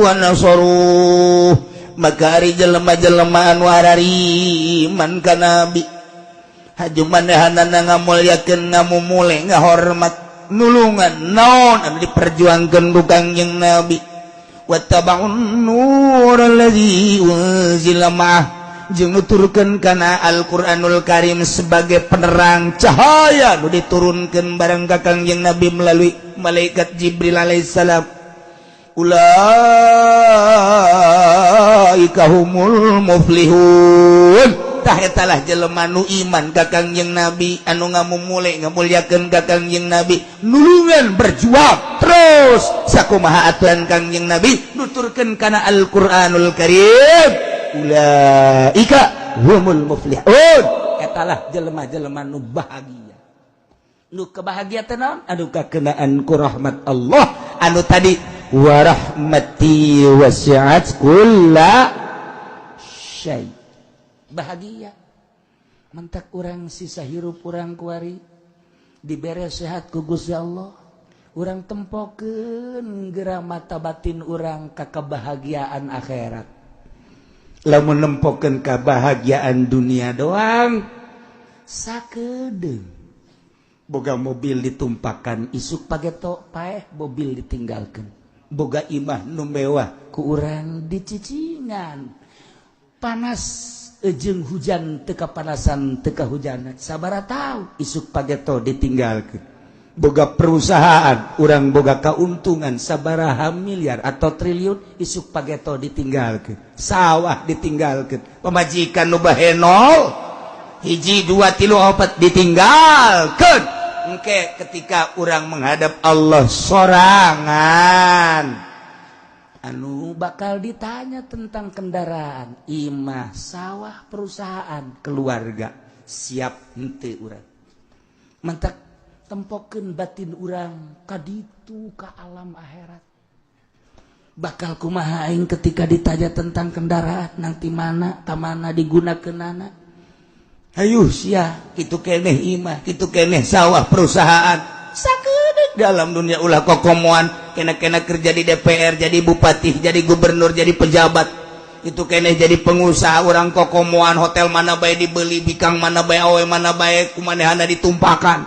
Wa nasaruh, maka ari jelema-jelema anu arariman ka nabi, haju manehanana ngamulyakeun, ngamumule, ngahormat, nulungan naon anu diperjuangkeun ku Kangjeng Nabi, wattaba'un nur allazi unzila ma'ah, jeung nuturkeun kana Al-Qur'anul Karim sebagai penerang cahaya nu diturunkeun bareng ka Kangjeng Nabi melalui malaikat Jibril alaihissalam, ulaika humul muflihun. Tah, etalah jelema nu iman ka Kangjeng Nabi, anu ngamumule, ngamulyakeun ka Kangjeng Nabi, nulungan, berjuang terus sakumaha aturan Kangjeng Nabi, nuturkeun kana Al-Qur'anul Karim, ulaika humul muflihun. Etalah jelema-jelema nu bahagia, nu kebahagiaan naon? Anu kakenaan ku rahmat Allah anu tadi, warahmati wasi'at kulla syai. Bahagia mentak urang sisa hirup urang kuari dibere sehat ku Gusti Allah, urang tempokeun geura mata batin urang ka kebahagiaan akhirat. Lamun nempokeun kebahagiaan dunia doang, sakedeung boga mobil ditumpakan, isuk pageto paeh mobil ditinggalkan. Boga imah nu mewah, ku urang dicicingan, panas ejeng hujan teu kapanasan, teu kahujanan sabaraha taun, isuk pageto ditinggalkan. Boga perusahaan, urang boga keuntungan sabaraha miliar atau triliun, isuk pageto ditinggalkan. Sawah ditinggalkan, pamajikan nu bahenol hiji, dua, tilu, opat ditinggalkan. Engke ketika urang menghadap Allah sorangan, anu bakal ditanya tentang kendaraan, imah, sawah, perusahaan, keluarga, siap henteu urang? Mentak tempokeun batin urang kaditu, ka alam akhirat. Bakal kumaha aing ketika ditanya tentang kendaraan nanti, mana ka mana digunakeunana? Hayu sia, kitu keneh imah, kitu keneh sawah, perusahaan, sakedeuk dalam dunia. Ulah kokomoan kena-kena kerja di DPR, jadi bupati, jadi gubernur, jadi pejabat itu keneh, jadi pengusaha. Urang kokomoan hotel mana bae dibeli, bikang mana bae, awe mana bae kumanehana ditumpakan.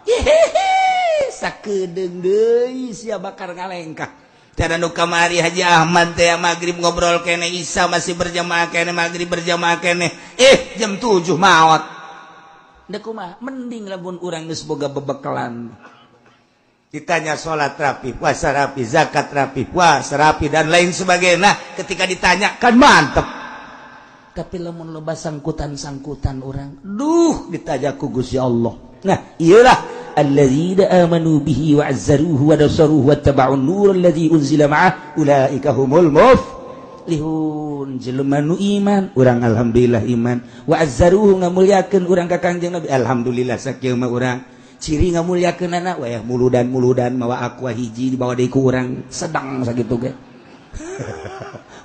Hehehe, sakedeung deui sia bakal ngalengkah. Cara nu kamari Haji Ahmad teh maghrib ngobrol kene, Isa masih berjamaah kene, maghrib berjamaah kene, jam 7 maot. Dek kumaha? Mending lamun urang geus boga bebekalan, ditanya sholat rapi, puasa rapi, zakat rapi, puasa rapi, dan lain sebagainya. Nah, ketika ditanya kan mantep. Tapi lamun loba sangkutan-sangkutan urang, duh, ditanya ku Gusti Allah. Nah, iyalah, alladzina amanu bihi wa azzaruhu wa nasaruhu wa taba'un nur alladzi unzila ma'ah ulaika humul muflihun. Jelema nu iman, urang alhamdulillah iman, wa azzaruhu, ngamulyakeun urang ka Kangjeng Nabi, alhamdulillah sakieu mah urang ciri ngamulyakeun anak wayah muludan muludan mawa Aqua hiji dibawa deui ku urang sedang sakitu ge.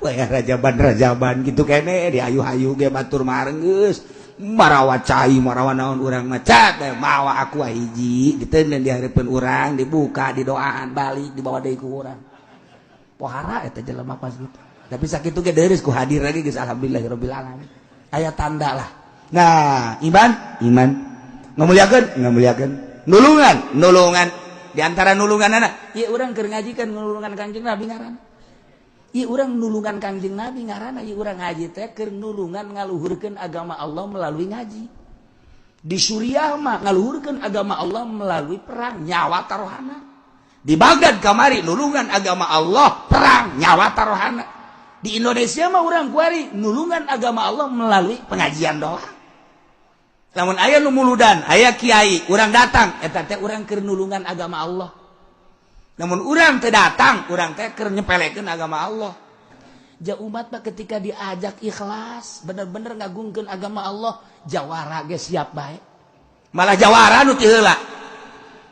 Wayah rajaban rajaban gitu kene, diayu-ayu ge batur mah geus marawa cai, marawa naon, urang mah cat mawa Aqua hiji diteundeun di hareupeun urang, dibuka, didoaan, balik dibawa deui ku urang. Pohara eta jelema pas gitu. Tapi sakitu ge deureus ku hadir lagi geus alhamdulillahirabbil alamin, aya tanda lah. Nah, iman, iman, ngamuliakeun, ngamuliakeun, nulungan, nulungan. Di antara nulungan anak ieu urang keur ngaji kan nulungan Kangjeng Nabi ngaranna. Ieu urang nulungan Kangjeng Nabi ngaranna. Ieu urang ngaji teh keur nulungan ngaluhurkeun agama Allah melalui ngaji. Di Suriah mah ngaluhurkeun agama Allah melalui perang, nyawa taruhana. Di Baghdad kamari nulungan agama Allah perang, nyawa taruhana. Di Indonesia mah urang kuari nulungan agama Allah melalui pengajian doang. Lamun aya nu muludan, aya kiai, urang datang, eta teh urang keur nulungan agama Allah. Namun urang teu datang, urang teh keur nyepelekeun agama Allah. Ja umat mah ketika diajak ikhlas, bener-bener ngagungkeun agama Allah, jawara ge siap bae. Malah jawara nu ti heula.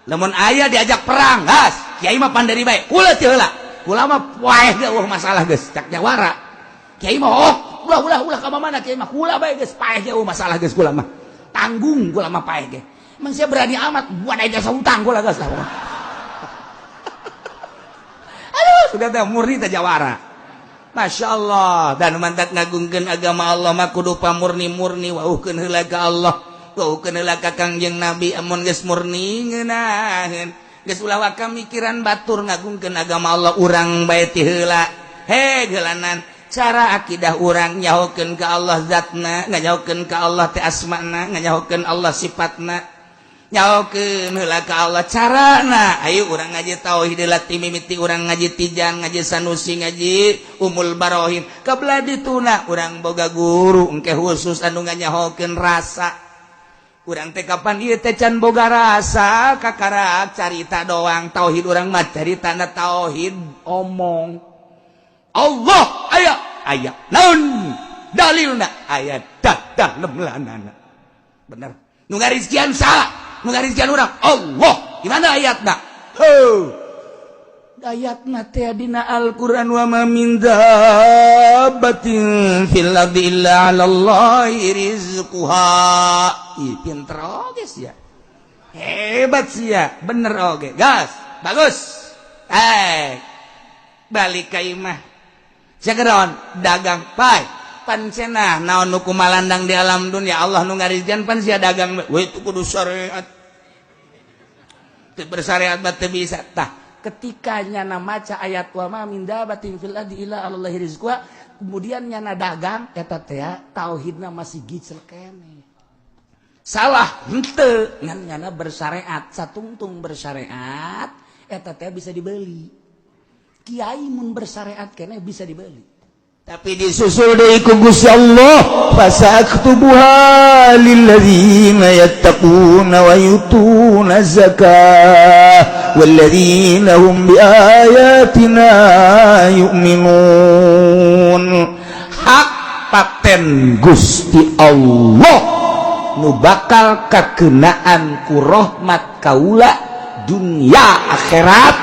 Lamun aya diajak perang, gas, kiai mah panderi bae, kula ti heula. Kula mah poeh ge eueuh masalah geus, cak jawara. Kiai mah, oh, ulah, ulah, ulah ka mana kiai mah, kula bae geus, paeh ge eueuh masalah geus kula mah. Tanggung kula mah paeh ge. Emang saya berani amat, buat aja jasa hutang kula geus lah. Aduh, Sudah teh murni teh jawara. Masya Allah. Dan mantak ngagungkeun agama Allah mah kudu pamurni-murni, wauhkeun heula ka Allah, wauhkeun heula ka Kangjeng Nabi. Amun geus murni, ngeunaheun, geus ulah waka mikiran batur. Ngagungkeun agama Allah urang bae ti heula, he geulanan cara akidah urang, nyahokeun ka Allah zatna, nyahokeun ka Allah teh asmana, nyahokeun Allah sifatna, nyahokeun heula ka Allah carana. Ayo urang ngaji tauhid heula ti mimiti urang ngaji Tijan, ngaji Sanusi, ngaji Umul Barohin. Kabelah dituna urang boga guru engke khusus anu nganyahokeun rasa. Urang teh kapan ieu teh can boga rasa, kakarak carita doang. Tauhid urang mah carita na tauhid omong. Allah aya, aya naon dalilna? Aya dadah lemlanana. Bener, nu ngarizkian salah? Nu ngarizkian urang Allah. Gimana ayatna? Heuh, ayatna teh dina Al-Qur'an, wa ma min dabbatin fil ardi illa 'ala Allahi rizquha. Ih, pinter oge sia, hebat sia, bener oge, gas, bagus. Eh, balik ka imah, segeron dagang pai pan cenah naon nu kumalandang di alam dunia, Allah nu ngarizkian, pan sia dagang we. Itu kudu syariat, teu bersyariat mah teu bisa. Tah, ketika nyana maca ayat wa ma min dabatin fil ardi illa 'alallahi rizquha, kemudian nyana dagang, eta teh tauhidna masih gicel keneh. Salah henteu, ngan nyana bersyariat. Satungtung bersyariat eta teh bisa dibeli. Kiai mun bersyariat keneh bisa dibeli. Tapi disusul deui ku Gusti Allah, fasaktubuha lilladzina yattaquna wa yutuna zakah walladzina hum biayatina yu'minun. Hak paten Gusti Allah nu bakal kakenaan ku rahmat kaula dunia akhirat,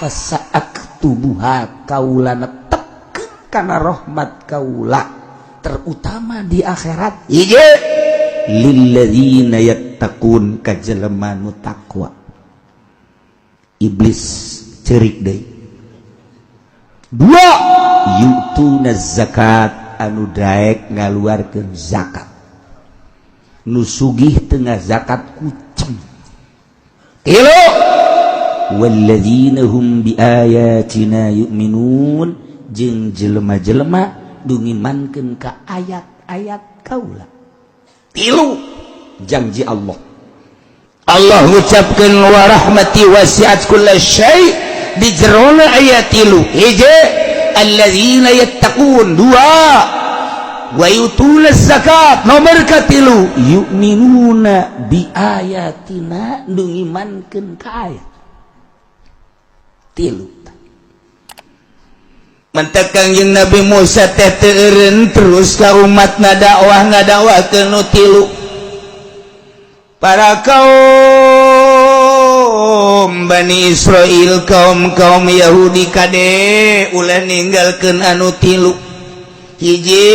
fasaktubuha, kaula netepkeun kana rahmat kaula terutama di akhirat. Hiji, lilladzina yattaqun, ka jelema nu takwa. Iblis cerik deui. Dua, yu'tuna zakat, anu daek ngaluarkeun zakat. Nu sugih tengah zakat kucing. Tilu, walladzina hum biayatina yu'minun, jeung jelema-jelema nu ngimankeun ka ayat-ayat kaula. Tilu janji Allah. Allah ngucapkeun wa rahmati wasi'at kulla syai' di jerona ayat tilu. Hiji, alladzina yattaqun, dua, wa yutuna zakat, nomor katilu, yu'minuna bi ayatina, nu ngimankeun ka ayat. Tilu. Mantak Kangjeng Nabi Musa teh teu eureun, terus ka umat ngadakwah, ngadakwahkeun nu tilu. Para kaum Bani Israel, kaum kaum Yahudi, kade ulah ninggalkeun anu tilu. Hiji,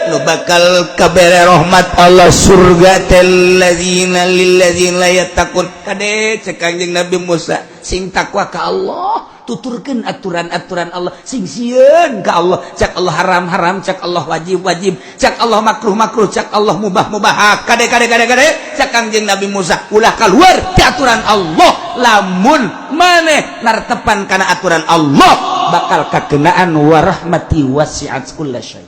nu bakal kabere rahmat Allah, surga teh ladzina lilladzina yattaqun. Kade, cek Kangjeng Nabi Musa, sing takwa ka Allah, tuturkeun aturan-aturan Allah, sing sieun ka Allah. Cak Allah haram haram, cak Allah wajib wajib, cak Allah makruh makruh, cak Allah mubah mubah. Kade, kade, kade, kade, cak Kangjeng Nabi Musa, ulah keluar ti aturan Allah. Lamun maneh nartepan kana aturan Allah, bakal kakenaan warahmati wasi'at kulla syai.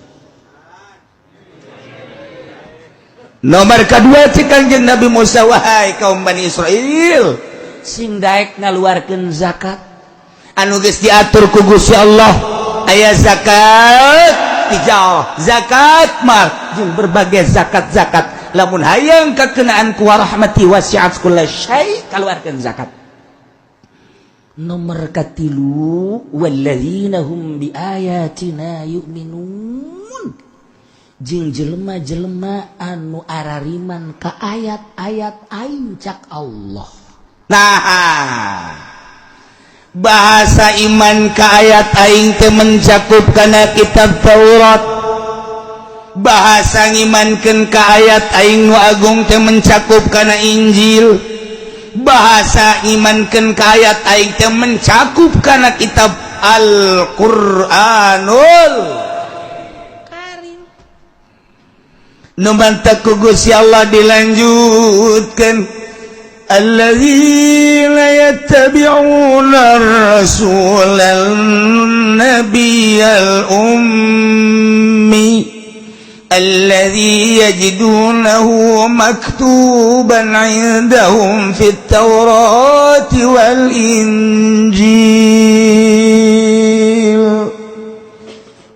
Nomor kedua, cek Kangjeng Nabi Musa, wahai kaum Bani Israel, sing daek ngaluarkeun zakat anu geus diatur ku Gusti Allah. Aya zakat hijau, zakat mal, jeung berbagai zakat-zakat. Lamun hayang kakenaan ku warahmati wasi'at kulla syai, keluarkeun zakat. Nomor katilu, walladzina hum biayatina yu'minun, jeung jelema-jelema anu arariman ka ayat-ayat aing, cak Allah. Nah, bahasa iman ke ayat aing teh mencakup kana kitab Taurat, bahasa ngimankeun ka ayat aing nu agung teh mencakup kana Injil. Bahasa imankeun ka ayat aing teh mencakup kana kitab Al-Qur'anul Karim. Nu mantak ku Gusti Allah dilanjutkan, الذين يتبعون الرسول النبي الأمي الذي يجدونه مكتوبا عندهم في التوراة والإنجيل.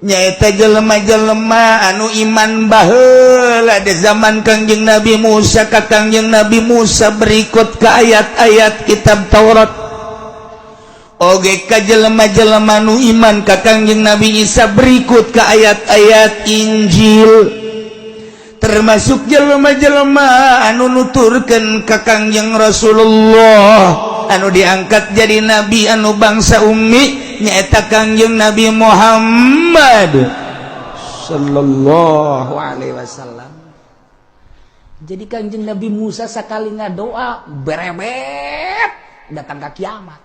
Nyaeta jelema-jelema anu iman baheula di zaman Kangjeng Nabi Musa ka Kangjeng Nabi Musa berikut ke ayat-ayat kitab Taurat, oge ka jelema-jelema nu iman ka Kangjeng Nabi Isa berikut ke ayat-ayat Injil, termasuk jelema-jelema anu nuturkeun ka Kangjeng Rasulullah anu diangkat jadi nabi anu bangsa ummi, nyaeta Kangjeng Nabi Muhammad sallallahu alaihi wasallam. Jadi Kangjeng Nabi Musa sekali ngadoa berebet datang ke kiamat.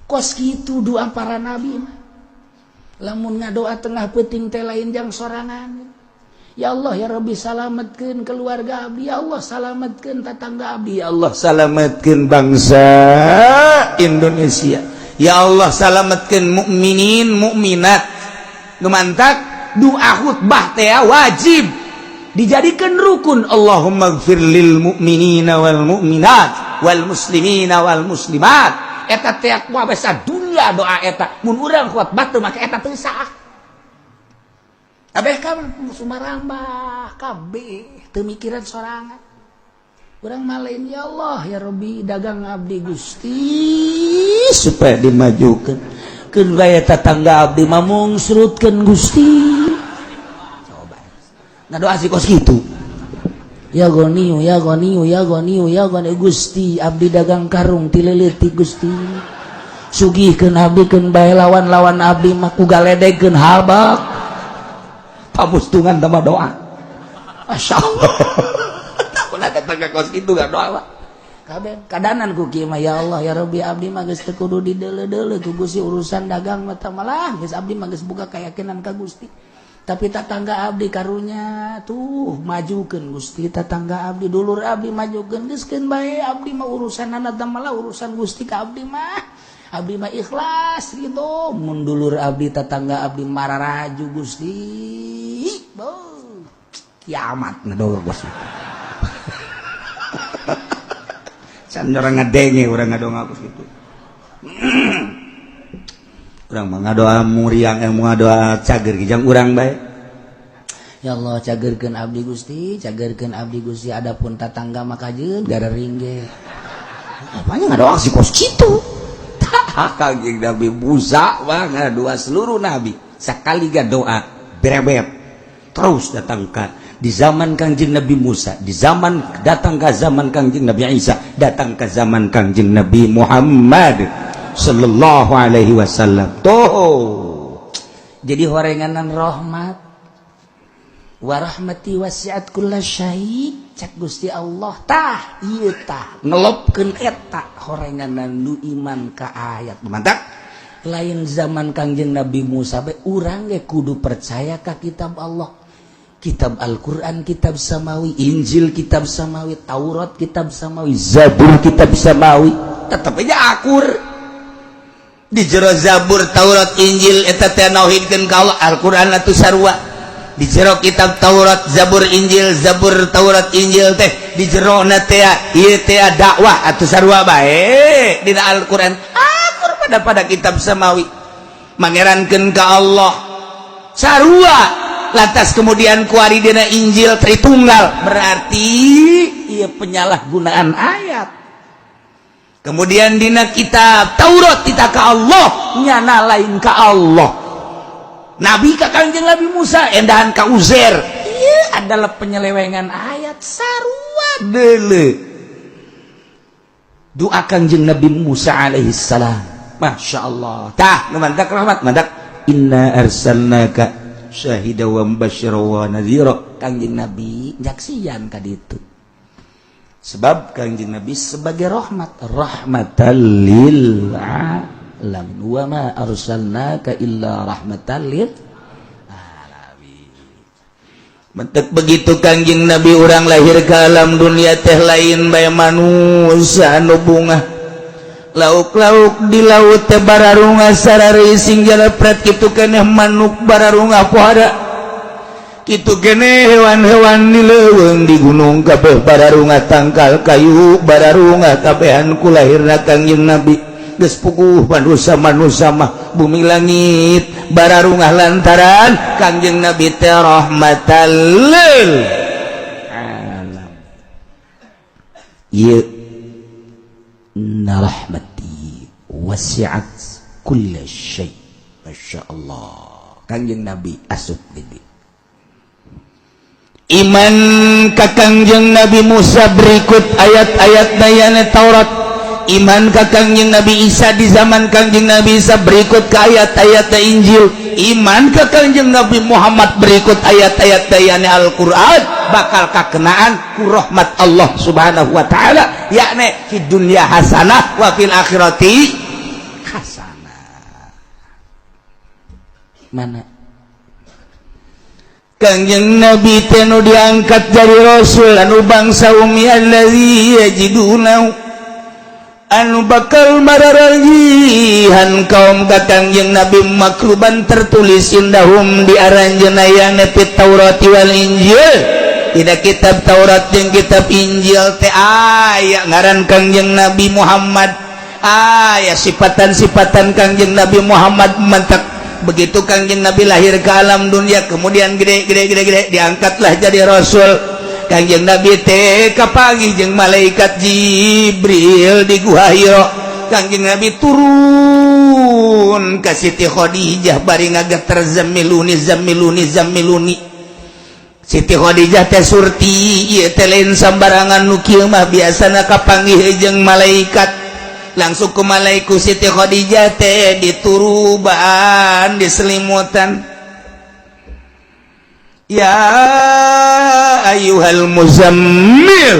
Kos gitu doa para nabi mah. Lamun ngadoa tengah peuting teh lain jang sorangan. Ya Allah, ya Rabbi, salametkeun keluarga abdi, ya Allah, salametkeun tetangga abdi, ya Allah, salametkeun bangsa Indonesia, ya Allah, salametkeun mukminin mukminat. Nu mantak doa khutbah teh wajib dijadikan rukun, Allahumma gfir lil mu'minina wal mu'minat wal muslimina wal muslimat. Eta teh kuat dunia doa eta. Mun urang khutbah teu make eta teu sah. Abeh kan sumarambah kabeh teu mikiran sorangan. Urang malain, ya Allah, ya Rabbi, dagang abdi Gusti supaya dimajukan, keun bae tetangga abdi mah mungsrutkeun Gusti. Coba ngadoa sih kos kitu, ya Ghaniyu, ya Ghaniyu, ya Ghaniyu, ya Ghani. Gusti, abdi dagang karung ti leutik, Gusti, sugihkeun abdi, keun bae lawan-lawan abdi mah ku galedegkeun habak pamustungan tambah doa. Masya Allah, tak pernah datang ke kos itu gak doa, Pak. Kabeh kadanan ku kieu mah, ya Allah, ya Rabbi, abdi mah geus teu kudu dideuleu-deuleu ku Gusti urusan dagang mah, malah geus abdi mah geus buka keyakinan ka Gusti. Tapi tetangga abdi karunya tuh majukeun Gusti, tetangga abdi, dulur abdi majukeun, geus keun bae abdi mah urusan teh malah urusan Gusti ka abdi mah, abdi mah ikhlas gitu. Mun dulur abdi, tetangga abdi mararaju Gusti, beuh, kiamat ngadoa bos. Can orang ngadenge urang ngadoa kos kitu. Urang mah ngadoa muriang, ngadoa cager kijang urang bae. Ya Allah, cagerkeun abdi Gusti, cagerkeun abdi Gusti, adapun tatangga mah kajeun gararing ge. Apanya ngadoa si kos kitu. Tah, Kangjeng Nabi Musa mah ngadoa seluruh nabi sekali ga doa berebet terus datang ka di zaman Kangjeng Nabi Musa, di zaman datang ke zaman Kangjeng Nabi Isa, datang ke zaman Kangjeng Nabi Muhammad sallallahu alaihi wasallam. Tuh, jadi horenganan rahmat, warahmati wasiat kulla syai cak Gusti Allah. Tah, ieu tah ngelopkeun eta horenganan nu iman ka ayat. Mantap lain zaman Kangjeng Nabi Musa bae, urang ge kudu percaya ka kitab Allah, kitab Al-Quran kitab samawi, Injil kitab samawi, Taurat kitab samawi, Zabur kitab samawi. Tetap aja akur di jero Zabur, Taurat, Injil eta teh nauhidkeun ka Allah. Al-Quran atuh sarua di jero kitab Taurat, Zabur, Injil, Zabur, Taurat, Injil teh di jero na teh ieu teh dakwah atuh sarua bae. Dina Al-Quran akur pada kitab samawi, mangerankeun ka Allah sarua. Lantas kemudian kuari dina Injil Tritunggal, berarti ia penyalahgunaan ayat. Kemudian dina kitab Taurat tidak ke Allah, nyana lain ke Allah, Nabi ka Kangjeng Nabi Musa endahan ka Uzair, iya adalah penyelewengan ayat sarua. Dele doa Kangjeng Nabi Musa alaihi salam, Masya Allah. Tah, nu mantak rahmat, mantak inna arsalnaka syahida wa mubasysyira wa nadhira. Kangjeng Nabi nyaksian ka ditu. Sebab Kangjeng Nabi sebagai rahmat, rahmatan lil alamin, wa ma arsalnaka illa rahmatan lil alamin. Mentek begitu Kangjeng Nabi urang lahir ke alam dunia teh lain bae manusia anu bungah. Lauk-lauk di laut teh bararunga sararising jalepret, kitu keneh manuk bararunga pohara, kitu keneh hewan-hewan di leuweung, di gunung kabeh bararunga, tangkal kayu bararunga kabehan ku lahirna Kangjeng Nabi. Geus puguh manusia manusia mah bumi langit bararungah lantaran Kangjeng Nabi teh rahmatan lil alam. Ieu inna rahmati wasi'at kulla syai. Masya Allah, Kangjeng Nabi asup gede. Iman ka Kangjeng Nabi Musa berikut ayat-ayat dayana Taurat. Iman ka Kangjeng Nabi Isa di zaman Kangjeng Nabi Isa berikut ke ayat-ayat Injil. Iman ka Kangjeng Nabi Muhammad berikut ayat-ayat dayana Al-Quran, bakal kakenaan ku rahmat Allah Subhanahu wa Ta'ala, yakni di dunia hasanah wa fil akhirati hasanah. Mana Kangjeng Nabi teh nu diangkat jadi rasul anu bangsa ummi, allazi yajiduna anu bakal mararagihan kaum ka Kangjeng Nabi, maktuban tertulis, indahum di aranjeunna yana fit Taurat wal Injil. Tidak kitab Taurat jeung kitab Injil teh aya ngaran Kangjeng Nabi Muhammad, aya sifatan-sifatan Kangjeng Nabi Muhammad. Mantak begitu Kangjeng Nabi lahir ke alam dunia, kemudian gede gede gede gede, diangkatlah jadi rasul. Kangjeng Nabi teh kapanggih jeung malaikat Jibril di Gua Hiro. Kangjeng Nabi turun ka Siti Khadijah bari ngageter, "Zammiluni, zammiluni, zammiluni." Siti Khadijah teh surti, ieu teh lain sambarangan nu kieu mah, biasana kapanggih jeung malaikat. Langsung ke malaiku Siti Khadijah teh dituruban, diselimutan. "Ya ayyuhal muzammil,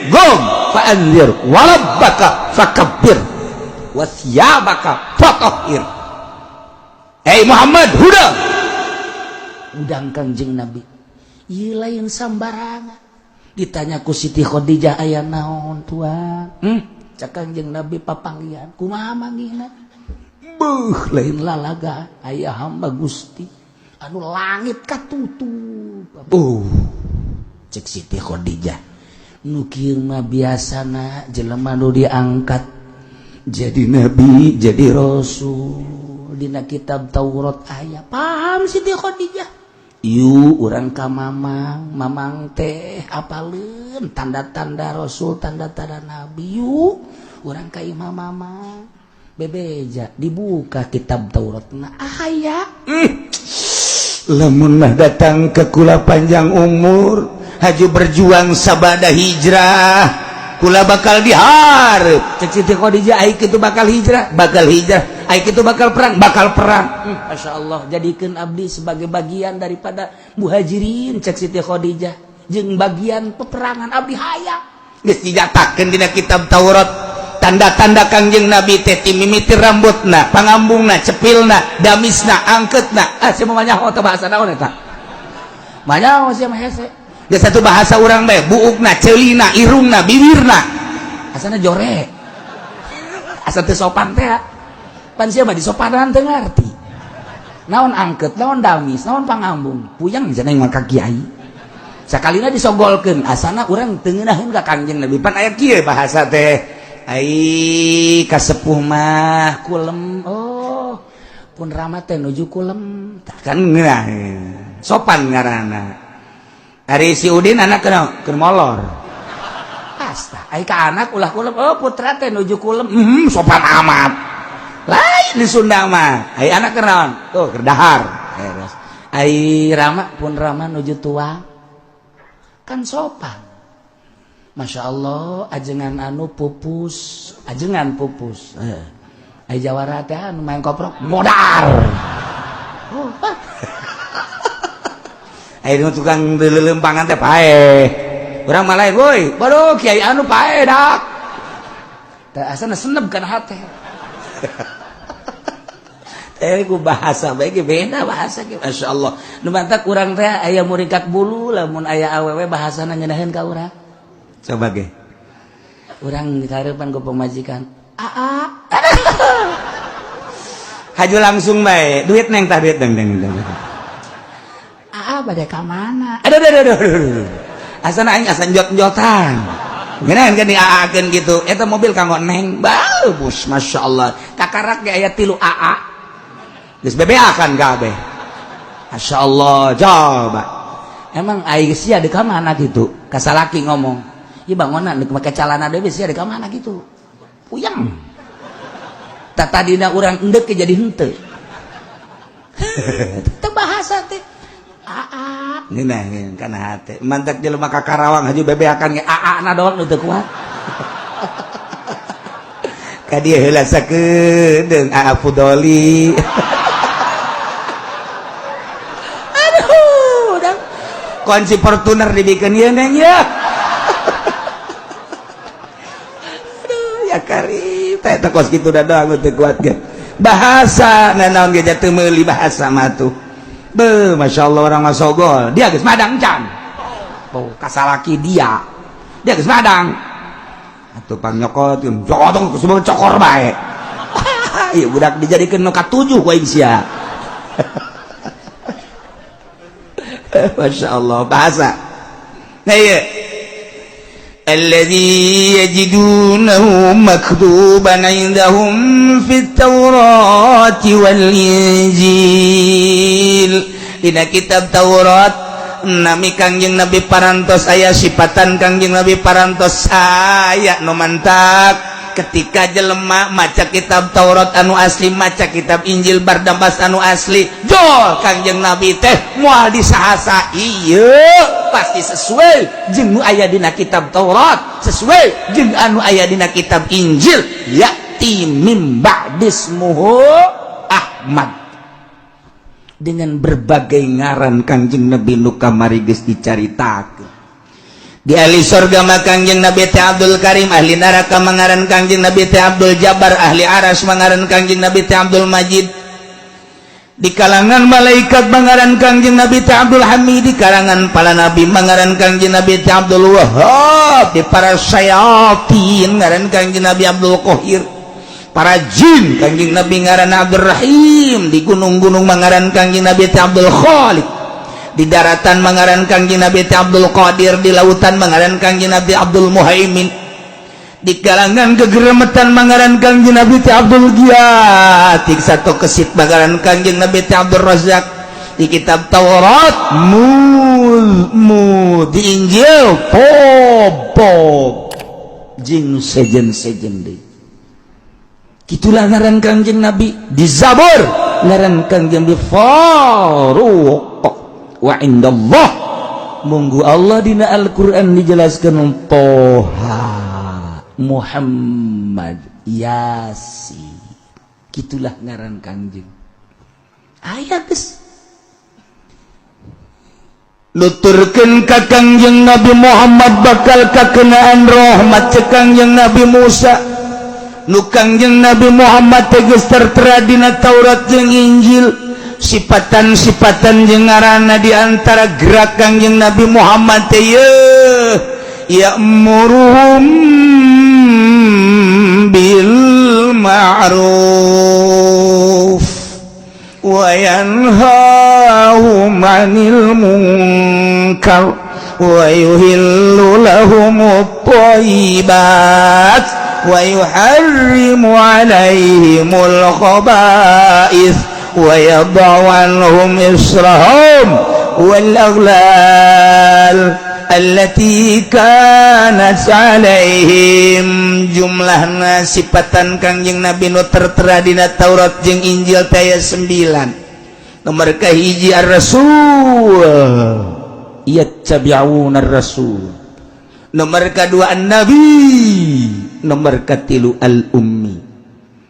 qum fa'anzir, warabbaka fakabbir, wasiyabaka fatahhir." Hey Muhammad, huda udang. Kangjeng Nabi ieu lain sambarangan. Ditanya ku Siti Khadijah, "Aya naon, tuan?" Cak Kangjeng Nabi, "Papanggihan." "Kumaha manggihna?" "Beuh, lain lalaga, aya hamba Gusti anu langit katutup." Cek Siti Khadijah, "Nu kieu mah biasana jelema nu diangkat jadi nabi, jadi rasul, dina kitab Taurat aya." Paham Siti Khadijah. "Yuk urang ka mamang, mamang teh apaleun tanda-tanda rasul, tanda-tanda nabi. Yuk urang ka imah mamang." Bebeja, dibuka kitab Taurat, nah aya. Lamun mah datang ke kula panjang umur, haju berjuang sabada hijrah, kula bakal diharap. Cek Siti Khadijah, "Ai kitu bakal hijrah, bakal hijrah. Ai kitu bakal perang, bakal perang. Masya Allah, jadikan abdi sebagai bagian daripada muhajirin," cek Siti Khadijah, "jeung bagian peperangan abdi hayang." Geus dijatakeun dina kitab Taurat tanda-tanda Kangjeng Nabi teh ti mimiti rambutna, pangambungna, cepilna, damisna, angketna. Ah, sia mah nyaho teh bahasa naon eta? Banyak sia mah hese. Geus satu bahasa urang bae, buukna, ceulina, irungna, bibirna. Asana jore. Asa teu sopan teh. Pan sia mah disopanan teu ngarti. Naon angket, naon damis, naon pangambung. Puyang cenah mah ka kiai. Sakalina disogolkeun, asana urang teu ngeunaheun ka Kangjeng Nabi. Pan aya kieu bahasa teh. Ai kasepuh mah kulem. Oh, pun rama teh nuju kulem. Tah kan ngeunah. Sopan ngaranna. Ari si Udin anak kena keur molor. Asta, ai ka anak ulah kulem. Oh, putra teh nuju kulem. Sopan amat. Lain di Sunda mah. Ai anak keur naon? Tuh keur dahar. Ai rama, pun rama nuju tua. Kan sopan. Masya Allah, ajengan anu pupus, ajengan pupus. Ai jawara teh anu main koprok modar. Oh, ah. Ai nu tukang leuleumpangan teh paeh. Urang mah lain, woi, baru kiai anu paedak. Teh asana seneb kana hate. Eh, ku bahasa bae ge beda bahasa ge, Masya Allah. Nu mantak urang teh aya muringkak bulu lamun aya awewe bahasana ngeunaheun ka urang. Coba ge. Urang dikareupan ku pamajikan. Aa. Haju langsung bae, duit neng tah, duit neng neng neng. Aa bade ka mana? Aduh aduh aduh aduh. Asana aing asa njot-njotan. Ngeunaan kan diaakeun gitu. Eta mobil kanggo neng. Bagus, Masya Allah. Kakarak ge aya tilu AA. Geus bebeakan kabeh. Masya Allah, coba. Emang aing sia di mana gitu? Ka salaki ngomong. Ieu bangunan deuk make calana deui, sia di mana gitu? Puyeng. Tak tadina urang endek jadi henteu. Teu bahasa teh. Aa, ngeunah kana hate. Mantak jelema ka Karawang haju bebeakan ge aa na doang nu teu kuat. Ka dieu heula sakedeung aa Fudoli. Aduh, udah. Kunci Fortuner dibikin ieu neng ya. Aduh, ya karim. Teh teh kos kitu da doang teu kuat ge. Bahasa nanaon ge teu meuli bahasa mah tuh. Be, Masya Allah, orang masogol. Dia geus madang can. Oh, kasalaki dia. Dia geus madang. Atuh pang nyokot, cokot semua cokor bae. Ieu budak dijadikeun nu katujuh ku aing sia. Masya Allah bahasa. Nah iya. الذي يجدونه مكتوبا عندهم في التوراة والإنجيل. Dina kitab Taurat nami Kangjeng Nabi parantos aya, sifatan Kangjeng Nabi parantos aya. Nu mantak ketika jelema maca kitab Taurat anu asli, maca kitab Injil Barnabas anu asli, jol Kangjeng Nabi teh moal disahasa, ieu pasti sesuai jeung nu aya dina kitab Taurat, sesuai jeung anu aya dina kitab Injil. Ya'ti mim ba'dismuhu Ahmad, dengan berbagai ngaran Kangjeng Nabi nu kamari geus dicaritakeun. Di ahli surga mah Kangjeng Nabi teh Abdul Karim, ahli neraka mangaran Kangjeng Nabi teh Abdul Jabbar, ahli Aras mangaran Kangjeng Nabi teh Abdul Majid, di kalangan malaikat mangaran Kangjeng Nabi teh Abdul Hamid, di kalangan para nabi mangaran Kangjeng Nabi teh Abdul Wahab, di para syayatin ngaran Kangjeng Nabi Abdul Qahir, para jin Kangjeng Nabi ngaran Abdul Rahim, di gunung-gunung mangaran Kangjeng Nabi teh Abdul Khaliq, di daratan mangaran Kangjeng Nabi teh Abdul Qadir, di lautan mangaran Kangjeng Nabi Abdul Muhaimin, di kalangan kegeremetan mangaran Kangjeng Nabi teh Abdul Giat, satu kesit mangaran Kangjeng Nabi teh Abdul Razak. Di kitab Taurat mul mu, di Injil pop pop, jeung sejen sejen deui. Gitulah ngaran Kangjeng Nabi. Di Zabur ngaran Kangjeng Nabi Faruq wa indallah. Munggu Allah dina Al-Qur'an dijelaskan Toha, Muhammad, Yasin. Gitulah ngaran Kangjeng. Aya geus nuturkeun ka Kangjeng Nabi Muhammad bakal kakenaan rahmat. Cek Kangjeng Nabi Musa, nu Kangjeng Nabi Muhammad teh geus tertera dina Taurat jeung Injil sifatan-sifatan jeung ngaranna. Di antara gerak Kangjeng Nabi Muhammad teh yeuh, ya'muruhum bil ma'ruf wa yanhahum 'anil munkar wa yuhillu lahumut thayyibat wa yuharrimu 'alaihimul khaba'ith wa yadha'u 'anhum israhum wal aghlal allati kanat 'alaihim. Jumlahna sifatan Kangjeng Nabi nu tertera dina Taurat jeung Injil teh aya 9. Nomor kahiji, ar-rasul, yattabi'una ar-rasul. Nomor kedua, an-nabi. Nomor katilu, al-ummi.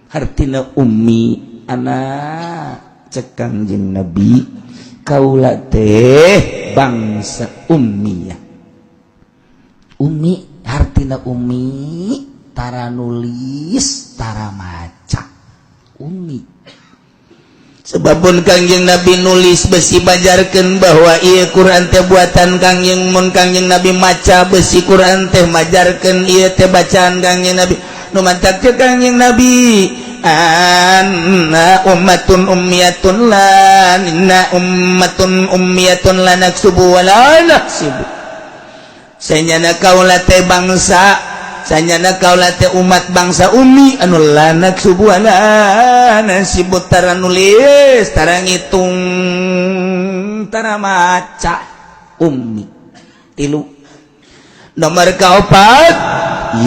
Hartina ummi anak. Cek Kangjeng Nabi, kaula teh bangsa ummiyah. Umi hartina umi tara nulis, tara maca, umi. Sebabpun Kangjeng Nabi nulis, besi majarkeun bahwa ieu Quran teh buatan Kangjeng. Mun Kangjeng Nabi maca, besi Quran teh majarkeun ieu teh bacaan Kangjeng Nabi. Nu mantak teh Kangjeng Nabi, "Anna ummatun ummiyatun la inna ummatun ummiyatun la naksubu wa la nahsibu." Sanyana kaula teh bangsa, sanyana kaula teh umat bangsa umi anu la naksubu wa la nahsibu, tara nulis, tara ngitung, tara maca, ummi. Tilu. Nomor kaopat,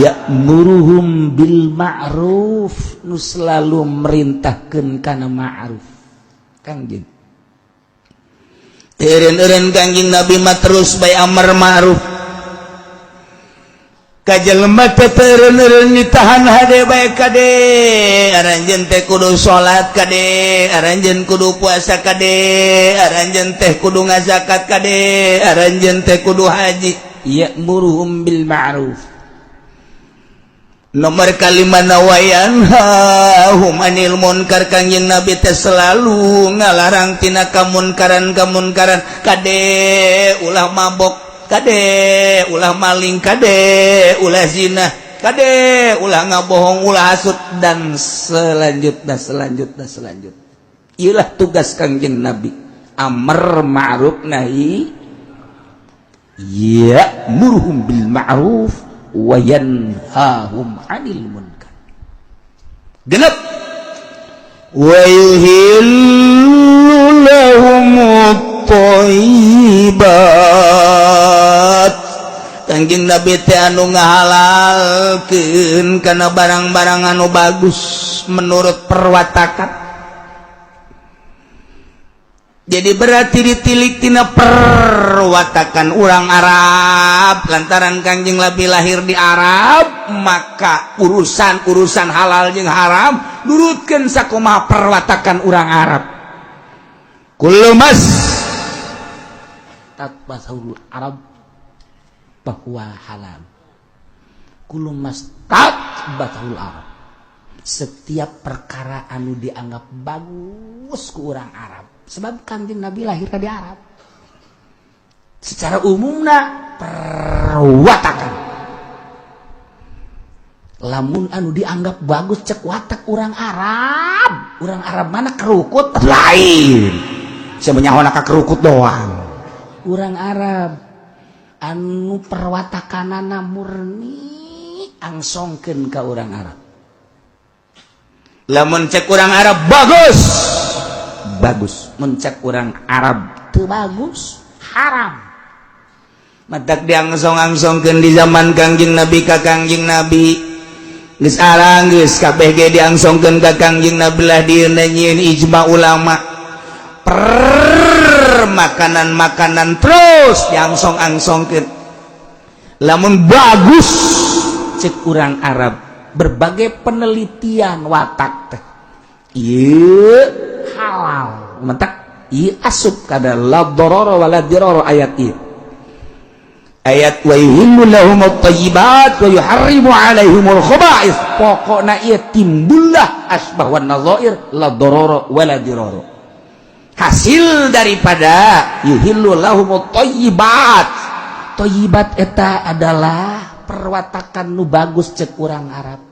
ya'muruhum bil ma'ruf, nu selalu merintahkeun kana ma'ruf Kangjeng. Eureun-eureun Kangjeng Nabi mah terus bae amar ma'ruf ka jelema teh. Eureun-eureun ditahan hade bae, "Kade, aranjeun teh kudu salat, kade, aranjeun kudu puasa, kade, aranjeun teh kudu ngazakat, kade, aranjeun teh kudu haji." Ya'muruhum bil ma'ruf. Nomor kalima, wa yanhahum anil munkar. Kangjeng Nabi teh selalu ngalarang tina kamunkaran kamunkaran. "Kade, ulah mabok, kade, ulah maling, kade, ulah zina, kade, ulah ngabohong, ulah hasud," dan selanjutnya, selanjutnya, selanjutnya. Iyalah tugas Kangjeng Nabi, amar ma'ruf nahi, ya'muruhum bil ma'ruf wa yanhahum 'anil munkar. Genep, wa yuhillu lahumut thayyibat. Kangjeng Nabi teh anu ngahalalkeun kana barang-barang anu bagus menurut perwatakan. Jadi berarti ditilik tina perwatakan orang Arab. Lantaran Kangjeng Nabi lahir di Arab, maka urusan-urusan halal jeung haram nurutkeun sakumaha perwatakan orang Arab. Kullu mas tatbasahul Arab bahwa halal. Kullu mas tatbasahul Arab, setiap perkara anu dianggap bagus ku orang Arab. Sebab Kangjeng Nabi lahir di Arab, secara umumna perwatakan, lamun anu dianggap bagus cek watak orang Arab. Orang Arab mana? Kerukut lain, sebenarnya ka kerukut doang. Orang Arab anu perwatakanana murni, angsongkeun ka orang Arab. Lamun cek orang Arab bagus, bagus. Mun cek orang Arab teu bagus, haram. Matak diangsong-angsongkeun di zaman Kangjeng Nabi ka Kangjeng Nabi. Geus arang, geus kabeh ge diangsongkeun ka Kangjeng Nabi lah. Dieuna nyieun ijma ulama per makanan-makanan, terus diangsong-angsongkeun. Lamun bagus cek urang Arab, berbagai penelitian watak teh, ieu halal. Mentak ieu asup kada la darara wala dirara, ayat ieu, ayat wa yuhillu lahumut thayyibat wa yuharrimu alaihimul khaba'ith. Pokokna ieu timbullah asbah wan nadzair, la darara wala dirara. Hasil daripada yuhillu lahumut thayyibat. Thayyibat eta adalah perwatakan nu bagus cek urang Arab.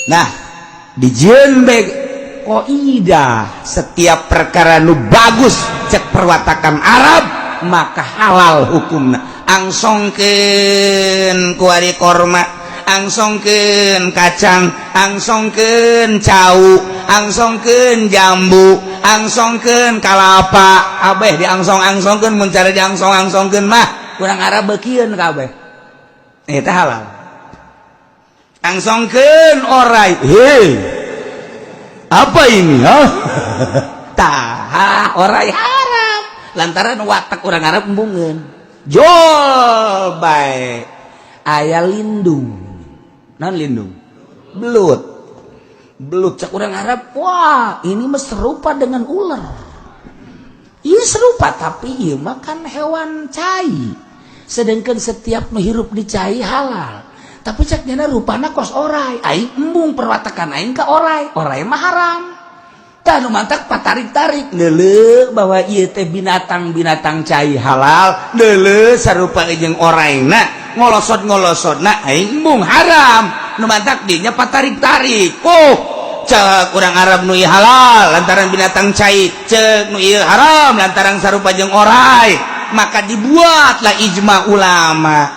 Nah, dijieun bae kaidah, setiap perkara nu bagus cek perwatakan Arab maka halal hukumna. Angsongkeun kuari korma, angsongkeun kacang, angsongkeun cau, angsongkeun jambu, angsongkeun kalapa, kabeh diangsong-angsongkeun. Mun cara diangsong-angsongkeun mah urang Arab beukieun kabeh, eta halal. Angsongkeun orai, hei, apa ini, ha? Tah, orai haram lantaran watak orang Arab embungeun. Jol bae Aya lindung. Non lindung, belut. Belut cek orang Arab, wah, ini mah serupa dengan ular. Ini serupa, tapi ieu makan hewan cai. Sedangkan setiap nu hirup di cai halal, tapi cek nyana rupana kos orai. Aing embung perwatakan aing ka orai, orai mah haram. Tah, nu mantak patarik-tarik neuleu bahwa ieu teh binatang-binatang cai halal, neuleu sarupa jeung oraina ngolosot-ngolosotna, aing embung haram. Nu mantak dinya patarik-tarik. Oh, cek urang Arab nu ieu halal lantaran binatang cai, cek nu ieu haram lantaran sarupa jeung orai. Maka dibuatlah ijma ulama.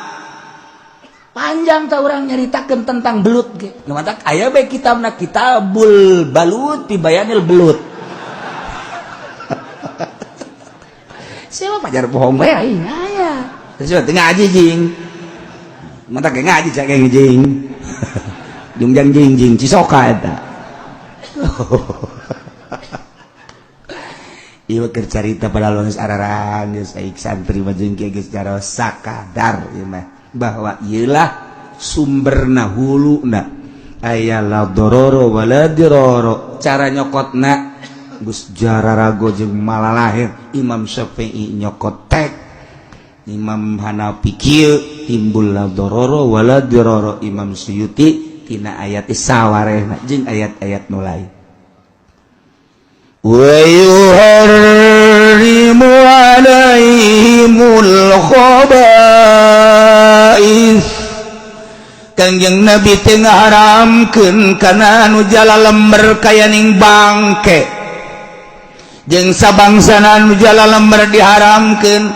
Panjang tah urang nyaritakeun tentang belut ge. Nu mantak aya bae kitabna, Kitabul Balut fi Bayanil Belut. Siapa pajar bohong bae aing aya. Terus teu ngaji jing. Mantak ge ngaji cak jing. Jungjang jing jing cisoka eta. Ieu keur carita pada geus ararang geus aing santri mah jeung kieu geus jaro sakadar ieu mah, bahwa iyalah sumberna, huluna aya la dororo wala diroro. Cara nyokotna geus jararago jeung malalahir. Imam Syafi'i nyokot tek, Imam Hanafi kieu, timbul la dororo wala diroro. Imam Suyuti tina ayat sawarehna jeung ayat-ayat nu lain. Wa yuharrimu alaihimul khaba'ith. Kangjeng Nabi teh ngaharamkeun kana anu jala lember kaya ning bangke jeung sabangsana. Anu jala lember diharamkeun,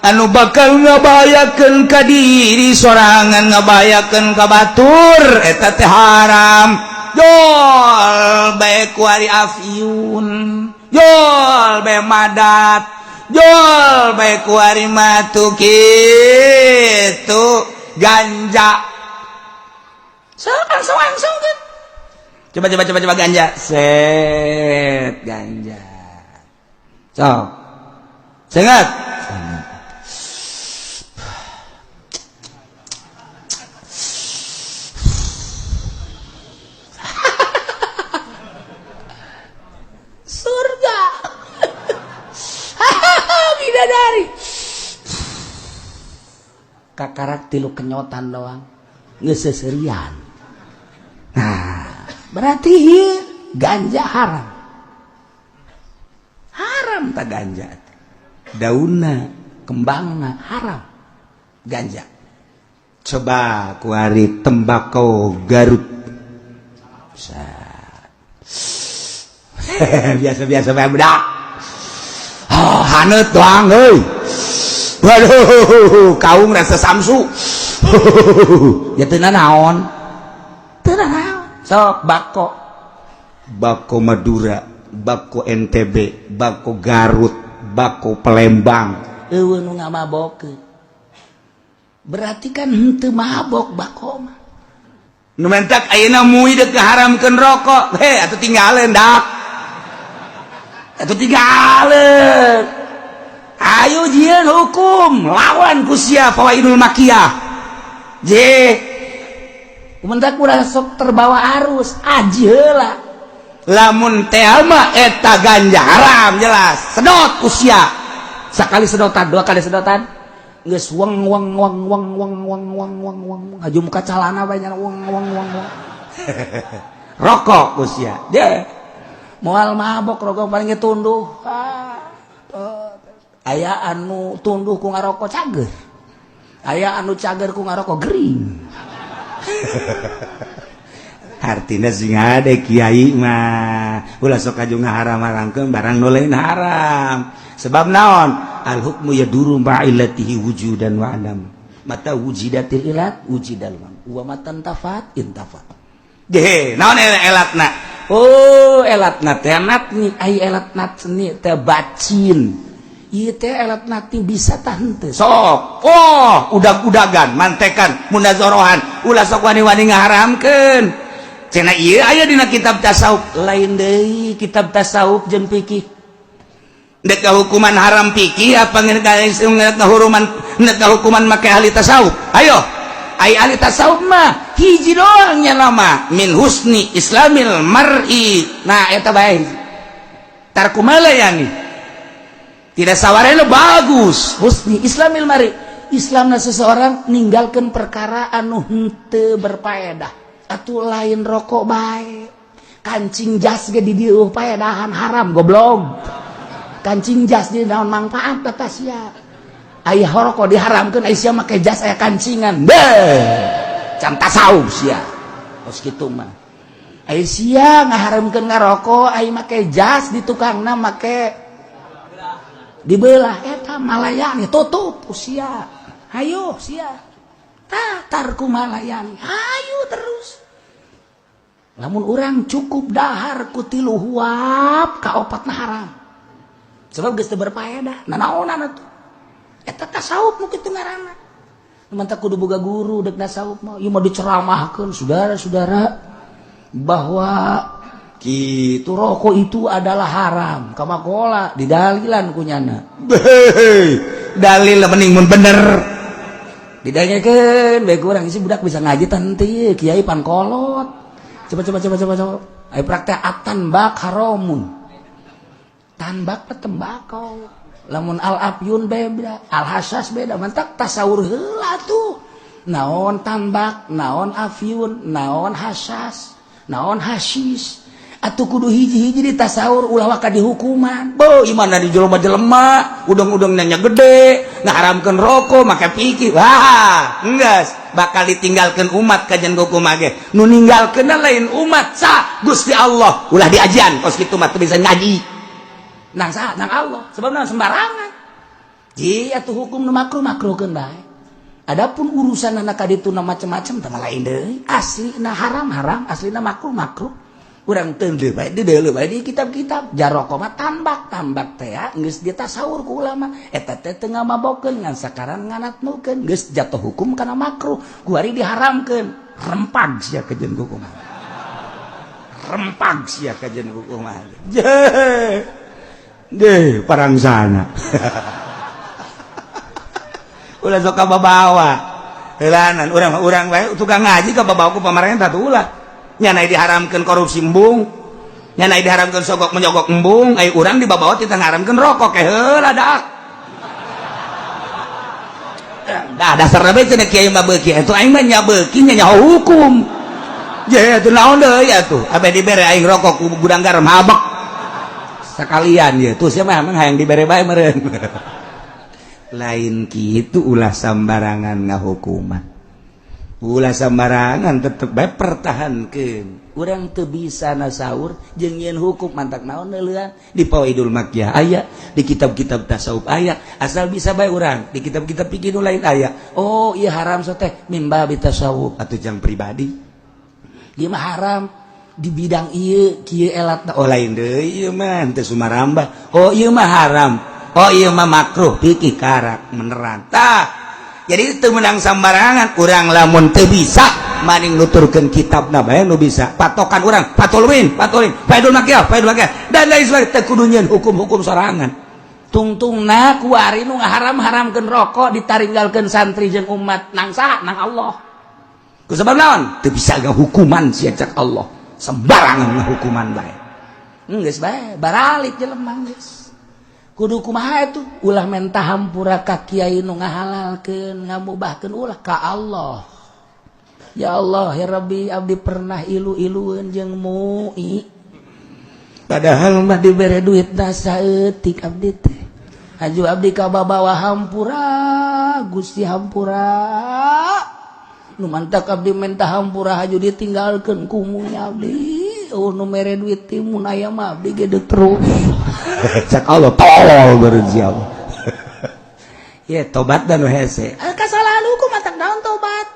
anu bakal ngabahayakeun ka diri sorangan, ngabahayakeun ka batur, eta teh haram. Jol bae kuari afyun, jol bae madat, jol bae kuari matu kitu ganja. So, langsung langsung kan. Coba coba coba coba ganja set ganja. So sengat. Surga, bidadari. Kakarak tilu kenyotan doang geus seserian. Nah, berarti ganja haram, haram tak ganja, daunna, kembangna haram ganja. Coba kuari tembakau Garut. Biasa-biasa bae budak. Oh, haneut doang euy. Waduh, kaung rasa samsu ya, teu naon, teu naon. Sok bako. Bako Madura, bako NTB, bako Garut, bako Palembang. Eueuh nu ngamabokeun. Berarti kan henteu mabok bako mah. Nu mentak ayeuna MUI deuk ngaharamkeun rokok. He, atuh tinggalin dak. Atuh tinggalin. Ayo jieun hukum lawan ku sia fawaidul makiyah. Je. Mentak urang sok terbawa arus, aji heula. Lamun teh mah eta ganja haram jelas. Sedot ku sia. Sekali sedotan, dua kali sedotan, geus weng weng weng weng weng weng weng weng weng, ngaju muka calana banyak weng weng weng weng. Rokok ku sia. Dia moal mabok rokok, paling ge tunduh. Ah, aya anu tunduh ku ngarokok cager, aya anu cager ku ngarokok gering. Artinya sing ada kiai mah ulah sok kaju ngaharam-haramkeun barang nu lain haram. Sebab naon? Al hukmu yaduru ma'illatihi wujudan wa adam. Mata wujidatil ilat wujidal wa matan tafat intafat. Deh, naon elatna? Oh, elatna teh natni, ai elat natni teh bacin. Ieu teh elat natni bisa tah henteu. Sok, oh, udag-udagan, mantekan, munazorohan, ulah sok wani-wani ngaharamkeun. Cenah ieu aya dina kitab tasawuf. Lain deui kitab tasawuf jeung fikih. Dek hukuman haram fikih apa hukuman, nek hukuman make ahli tasawuf? Ayo, ai ahli tasawuf mah hiji doang nya nama min husni islamil mar'i. Nah, eta bae. Tarku yani tidak sawarena bagus. Husni islamil mar'i. Islamna seseorang ninggalkan perkara anu henteu berpaedah. Atuh lain rokok bae, kancing jas ge di dieu paedahan haram, goblok. Kancing jas di naon manfaat tata sia? Aya rokok diharamkeun, aya sia make jas aya kancingan. Beuh, can tasawuf sia kos kitu mah. Aya sia ngaharamkeun ngarokok, aya make jas di tukangna make dibelah, eta malayani tutup sia. Hayo sia, tah tarku malayani, hayu terus. Lamun urang cukup dahar ku tilu huap, kaopatna haram, sebab geus teu berfaedah. Nanaonan atuh eta tasawuf nu kitu ngaranna? Mantap, kudu boga guru dek tasawuf mah. Ieu mah diceramahkeun, saudara-saudara, bahwa gitu rokok itu adalah haram, kamakola didalilan kunyana. Dalil mending mun bener. Didangekeun bae kurang isi budak bisa ngaji tante kiai pangkolot. Coba, coba, coba, coba, coba, ayo praktek. At-tanbak haramun. Tanbak teh tembakau, lamun al afyun beda, al hasas beda. Mantak tasawur heula tuh, naon tambak, naon afyun, naon hasas, naon hasis. Atuh kudu hiji-hiji di tasawur, ulah waka dihukuman. Bo, imana di jelema jelema udang-udang nanya gede ngaharamkeun rokok make pikir, wah enggeus bakal ditinggalkeun umat. Kajian hukum ge nu ninggalkeun lain umat sa Gusti Allah. Ulah diajian kos kitu mah, teu bisa ngaji. Nang sa nang Allah, sebab nang sembarangan ji atuh hukum nu makruh, makruhkeun bae. Adapun urusan anak kaditu na macam-macam teh lain deui. Aslina haram haram, aslina makruh makruh. Urang teu bae di deuleu bae di kitab-kitab. Jaroko mah tambak, tambak teh geus ditasawur ku ulama, eta teh teu ngamabokeun, ngan sakaran nganatnukeun, geus jatuh hukum kana makruh, kuari diharamkeun. Rempag sia kajian hukum, rempag sia kajian hukum deh parang sana. Ulah sok kababawa heulanan urang, urang bae tukang ngaji kababawa ku pamarentah tuh. Ulah nyana diharamkeun korupsi embung, nyana diharamkeun sogok menyogok embung, ai urang dibabawa tita ngaramkeun rokok ke heula dak. Dah dasarna bae cenah kiai mah beuki atuh. Aing mah nya beuki nya nyaho hukum je atuh. Naon deui atuh, abe dibere aing rokok ku Gudang Garam habek sekalian ya tuh. Siapa emang hayang dibere bae meureun. Lain kitu, ulah sambarangan ngahukuman, ulah sambarangan, tetep bae pertahankeun. Urang teu bisa nasaur jeung nyieun hukum, mantak naon neuleuan di Fawaidul Makkiyah aya, di kitab-kitab tasawuf aya, asal bisa bae urang. Di kitab-kitab fikih nu lain aya. Oh iya, haram so teh mimba tasawuf. Atau jang pribadi. Ieu mah haram di bidang ieu kieu elatna. Oh, lain deui ieu mah, teu sumarambah. Oh, ieu mah haram, oh ieu mah makruh, fikih karak menerang. Tah, jadi teu menang sambarangan urang. Lamun teu bisa maning nuturkeun kitabna bae nu bisa patokan urang, patolwin, patolin, Faidul Makkiyah, Faidul Makkiyah dan lain sebagainya. Teu kudu nyieun hukum-hukum sorangan. Tungtungna kuari nu ngaharam-haramkeun rokok ditaringgalkeun santri jeung umat nang saha? Nang Allah. Ku sebab naon? Teu bisa hukuman sia cak Allah, sembarangan ngahukuman bae. Geus bae baralik jelema, geus kudu kumaha itu. Ulah menta hampura ka kiai nu ngahalalkeun, ngamubahkeun, ulah. Ka Allah, ya Allah, ya Rabbi, abdi pernah ilu-ilueun jeung MUI, padahal mah dibere duit saeutik abdi teh. Haju abdi ka babawa hampura, Gusti, hampura. Nu mantak abdi menta hampura, haju ditinggalkeun ku MUI abdi. Oh, nu mere duit timun aya mah abdi gede terus. Cak Allah, tolol beureun sia. Ya tobat dan hese. Ah, kasalahan hukum, matak naon tobat?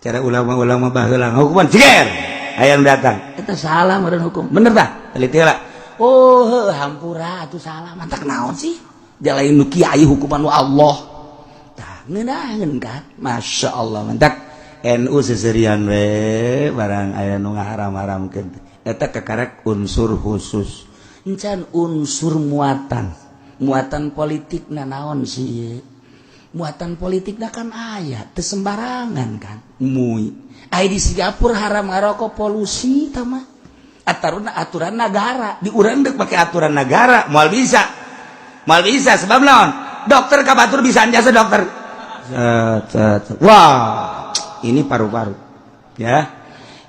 Cara ulama-ulama baheula hukuman jeger aya nu datang. Eta salah meureun hukum. Bener tah, teliti heula. Oh heuh, hampura atuh, salah. Mantak naon sih jalain nu kiai, hukuman nu Allah. Tah, ngeunaheun kan? Masya Allah, mantak NU seserian we barang aya nu ngaharam-haramkeun eta kakarek unsur khusus. Encan unsur muatan, muatan politik na naon sih? Muatan politik na kan aya, teu sembarangan kan MUI. Aya di Singapura haram ngarokok, polusi tama aturan, aturan negara. Di urang dek pakai aturan negara moal bisa, moal bisa. Sebab naon? Dokter ka batur bisa jasa dokter. Set, set, set. Wah, ini paru-paru ya,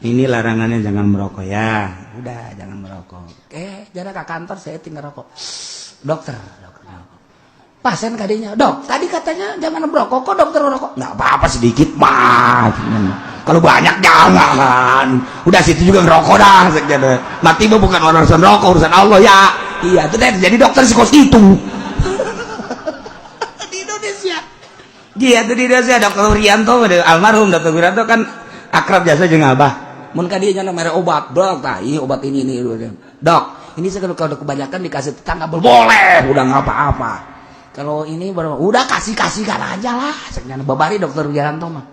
ini larangannya jangan merokok ya, udah jangan merokok. Oke, jarak ke kantor saya tinggal rokok. Dokter, dokter, pasien kadinya, dok, tadi katanya jangan merokok, kok dokter merokok? Nggak apa-apa sedikit mah, kalau banyak jangan. Udah situ juga ngerokok dah. Mati mah bukan urusan rokok, urusan Allah ya. Iya, itu deh jadi dokter sih kos itu di Indonesia. Iya, itu di Indonesia Dokter Wiranto, almarhum Dokter Wiranto kan akrab jasa jeung abah. Mun ka dieu nya mere obat, dok, tah obat ini, dok. Ini saya kalau kebanyakan dikasih tetangga boleh, udah nggak apa-apa. Kalau ini baru udah kasih kasihkan aja lah. Cek babari Dokter Wiranto mah.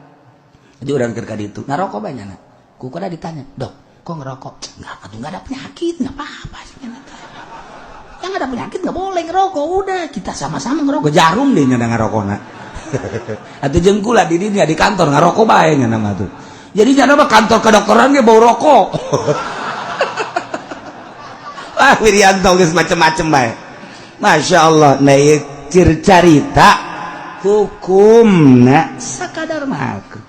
Jadi orang keur itu ngarokok banyak nah. Ku kada ditanya, "Dok, kok ngerokok?" "Enggak, atuh enggak ada penyakit, enggak apa-apa." Yang ada penyakit nggak boleh ngerokok. Udah, kita sama-sama ngerokok. Jarum deh nyana ngerokok. Atuh jeung kula di dinya di kantor ngerokok bae nyana mah tuh. Jadi nyana mah kantor kedokteran ge bau rokok. Wah, Wiryanto geus macem-macem bae. Masya Allah. Nah, ieu carita hukumna sakadar makruh.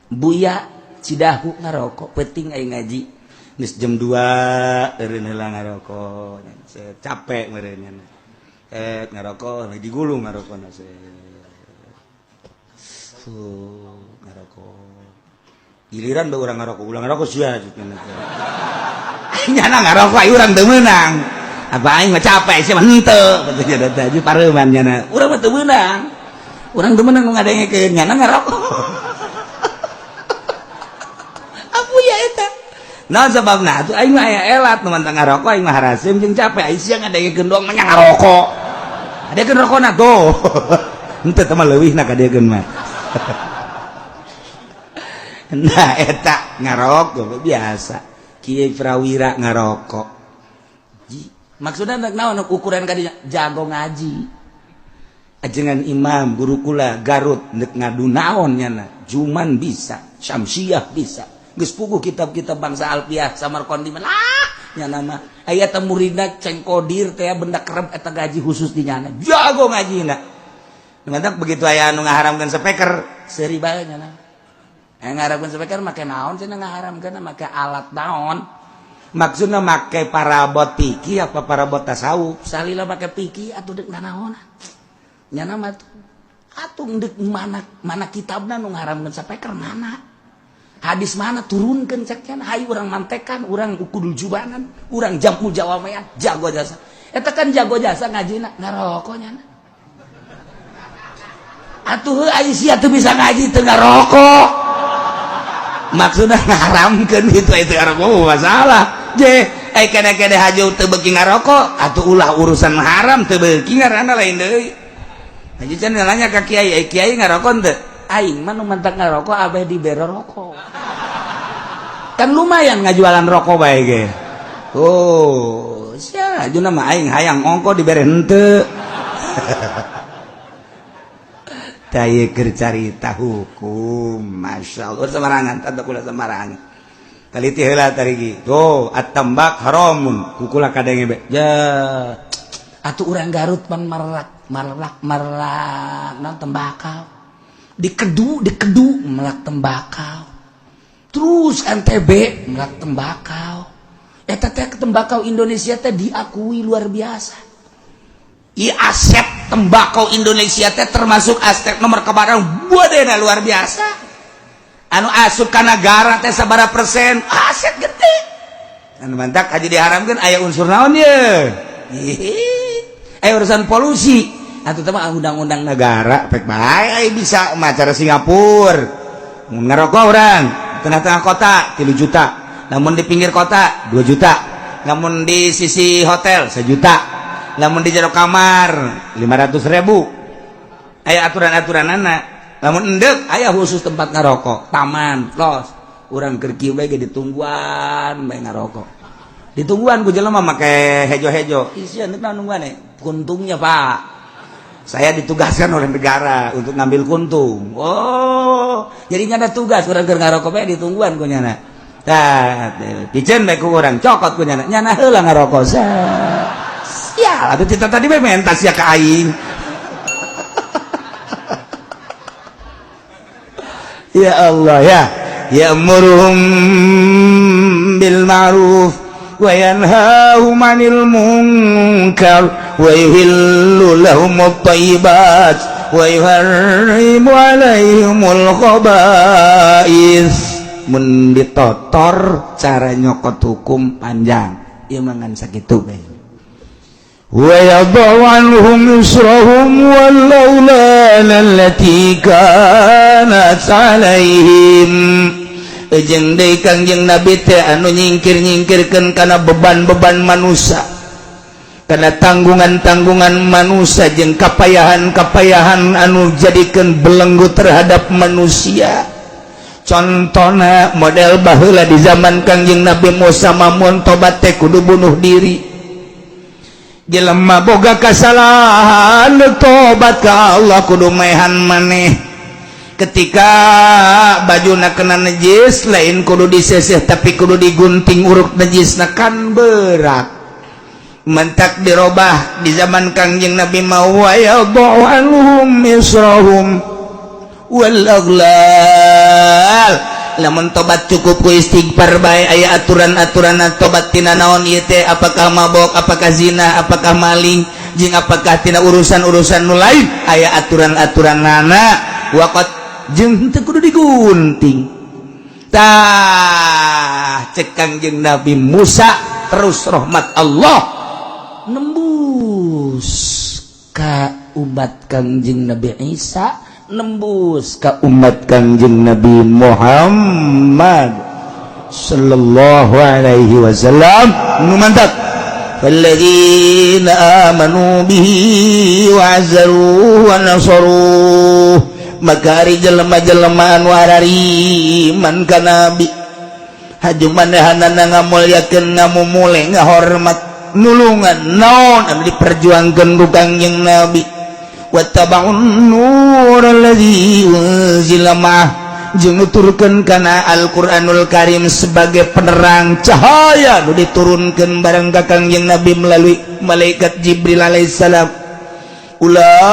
Buya Cidahu ngarokok penting aing ngaji. Geus jam 2 eureun heula ngarokok. Capek meureun. Eh, ngarokok digulung ngarokokna. Ngarokok. Giliran bae urang ngarokok, ulah ngarokok sia. Nyana ngarokok aing urang teu meunang. Apa aing mah capek sih mah henteu. Kitu teh pareuman nyana. Urang mah teu meunang. Urang teu meunang ngadengekeun nyana ngarokok. Abu ya eta. Nah, sebabna atuh aing mah aya elat nu mantang ngarokok aing mah haraseum jeung capek aing sia ngadengekeun doang mah ngarokok. Adekeun rokona tuh. Henteu teh mah leuwihna kadekeun mah. Nah, eta ngarokok biasa. Kiai Prawira ngarokok. Maksudnya naon ukuran kadinya jago ngaji. Ajengan imam guru kula Garut nek ngadu naon nyana, Juman bisa, Syamsiah bisa. Geus puguh kitab-kitab bangsa Alfiah Samarkandi mah lah nyana mah. Aya teh muridna Ceng Kodir teh benda kerep eta gaji khusus di nyana. Jago ngajina. Mantak begitu aya anu ngaharamkeun speaker, seuri bae nyana. Aya ngaharamkeun speaker make naon cenah ngaharamkeun make alat naon? Maksudna make parabot fikih apa parabot tasawuf? Salila make fikih atuh deuk nanaonan. Nyana mah atuh deuk mana mana kitabna nu ngaharamkeun speaker mana? Hadis mana turunkeun cek cenah hayu urang mantekan, urang ukudul jubanan, urang jammu jawamean, jago jasa. Eta kan jago jasa ngajina ngarokok nyana. Atuh heuh ai sia teu bisa ngaji teu ngarokok. Maksudna ngaharamkeun itu itu ngarokok masalah. Je, ai kene-kene haju teu beuki ngarokok, atuh ulah urusan haram teu beuki ngaranna lain deui. Haji can nanya ka kiai, ai kiai ngarokok teu? Aing mah nu mantak ngarokok abeh dibere rokok. Kan lumayan ngajualan rokok bae ge. Oh, sia hajuna mah aing hayang ongko dibere henteu. Tah ieu keur carita hukum, masyaallah. Sembarangan, tanda kula sembarangan. Taliti heula tarigi. Tuh, at-tambak haramun. Kukula kadenge be. Ja. Atuh urang Garut pan marelak, marelak, marelak naon tembakau. Dikedu, dikedu melak tembakau. Terus NTB melak tembakau. Eta teh tembakau Indonesia teh diakui luar biasa. I aset tembakau Indonesia teh termasuk aset nomor kebarang buadena luar biasa. Anu asup ka negara teh sabaraha persen aset gede. Anu mantak haji diharamkeun aya unsur naon ye? Aya urusan polusi. Atuh teh mah undang-undang negara pek bae bisa macara Singapura. Mun ngerokok urang tengah-tengah kota 3 juta. Namun di pinggir kota 2 juta. Namun di sisi hotel 1 juta. Namun di jero kamar 500.000. Aya aturan-aturan anak. Namun endek aya khusus tempat ngarokok, taman, los. Urang keur kieu bae ge ditungguan bae ngarokok. Ditungguan ku jelema make hejo-hejo. Isia deuk naon nungguan kuntungnya, Pak. Saya ditugaskan oleh negara untuk ngambil kuntung. Oh, jadi nyana tugas urang keur ngarokok bae ditungguan ku nyana. Tah, piceun bae ku urang, cokot ku nyana. Nyana heula ngarokok. Sial, atuh cita tadi bae mentas ya ka aing. Ya Allah, ya. Ya'muruhum bil ma'ruf wa yanhahum 'anil munkar wa yuhillu lahumut thayyibat wa yuharrimu 'alaihimul khaba'is. Mun ditotor cara nyokot hukum panjang, ieu mah ngan sakitu bae. Wa yadh'u 'anhum israhum wal aghlal allati kanat 'alaihim. Jeung deui, Kangjeng Nabi teh anu nyingkir-nyingkirkeun kana beban-beban manusia, karena tanggungan-tanggungan manusia jeung kapayahan-kapayahan anu jadikan belenggu terhadap manusia. Contohna model baheula di zaman Kangjeng Nabi Musa, mun tobat teh kudu bunuh diri. Jelema boga kesalahan, tobat ka Allah, kudu maehan maneh. Ketika baju kena najis, lain kudu diseseh, tapi kudu digunting uruk najis kan berat, mentak dirobah di zaman Kangjeng Nabi mau. Anhum israhum wal aghlal. Lamun tobat cukup ku istighfar bae, aya aturan-aturan tobat tina naon ieu teh, apakah mabok, apakah zina, apakah maling, jeung apakah tina urusan-urusan nu lain, aya aturan-aturan nana waqat jeung teu kudu digunting. Tah, cek Kangjeng Nabi Musa, terus rahmat Allah nembus ka umat Kangjeng Nabi Isa, nembus ka umat Kangjeng Nabi Muhammad sallallahu alaihi wasallam. Nu mantap, falladzina amanu bihi wa azzaruhu wa nasaruh. Maka ari jelema-jelema anu arariman ka nabi, haju manehanana ngamulyakeun, ngamumule, ngahormat, nulungan naon anu diperjuangkeun ku Kangjeng Nabi, wattaba'un nur alladzi unzila ma'ah, jeung nuturkeun kana Al-Qur'anul Karim sebagai penerang cahaya nu diturunkeun bareng ka Kangjeng Nabi melalui malaikat Jibril alaihissalam, ulaika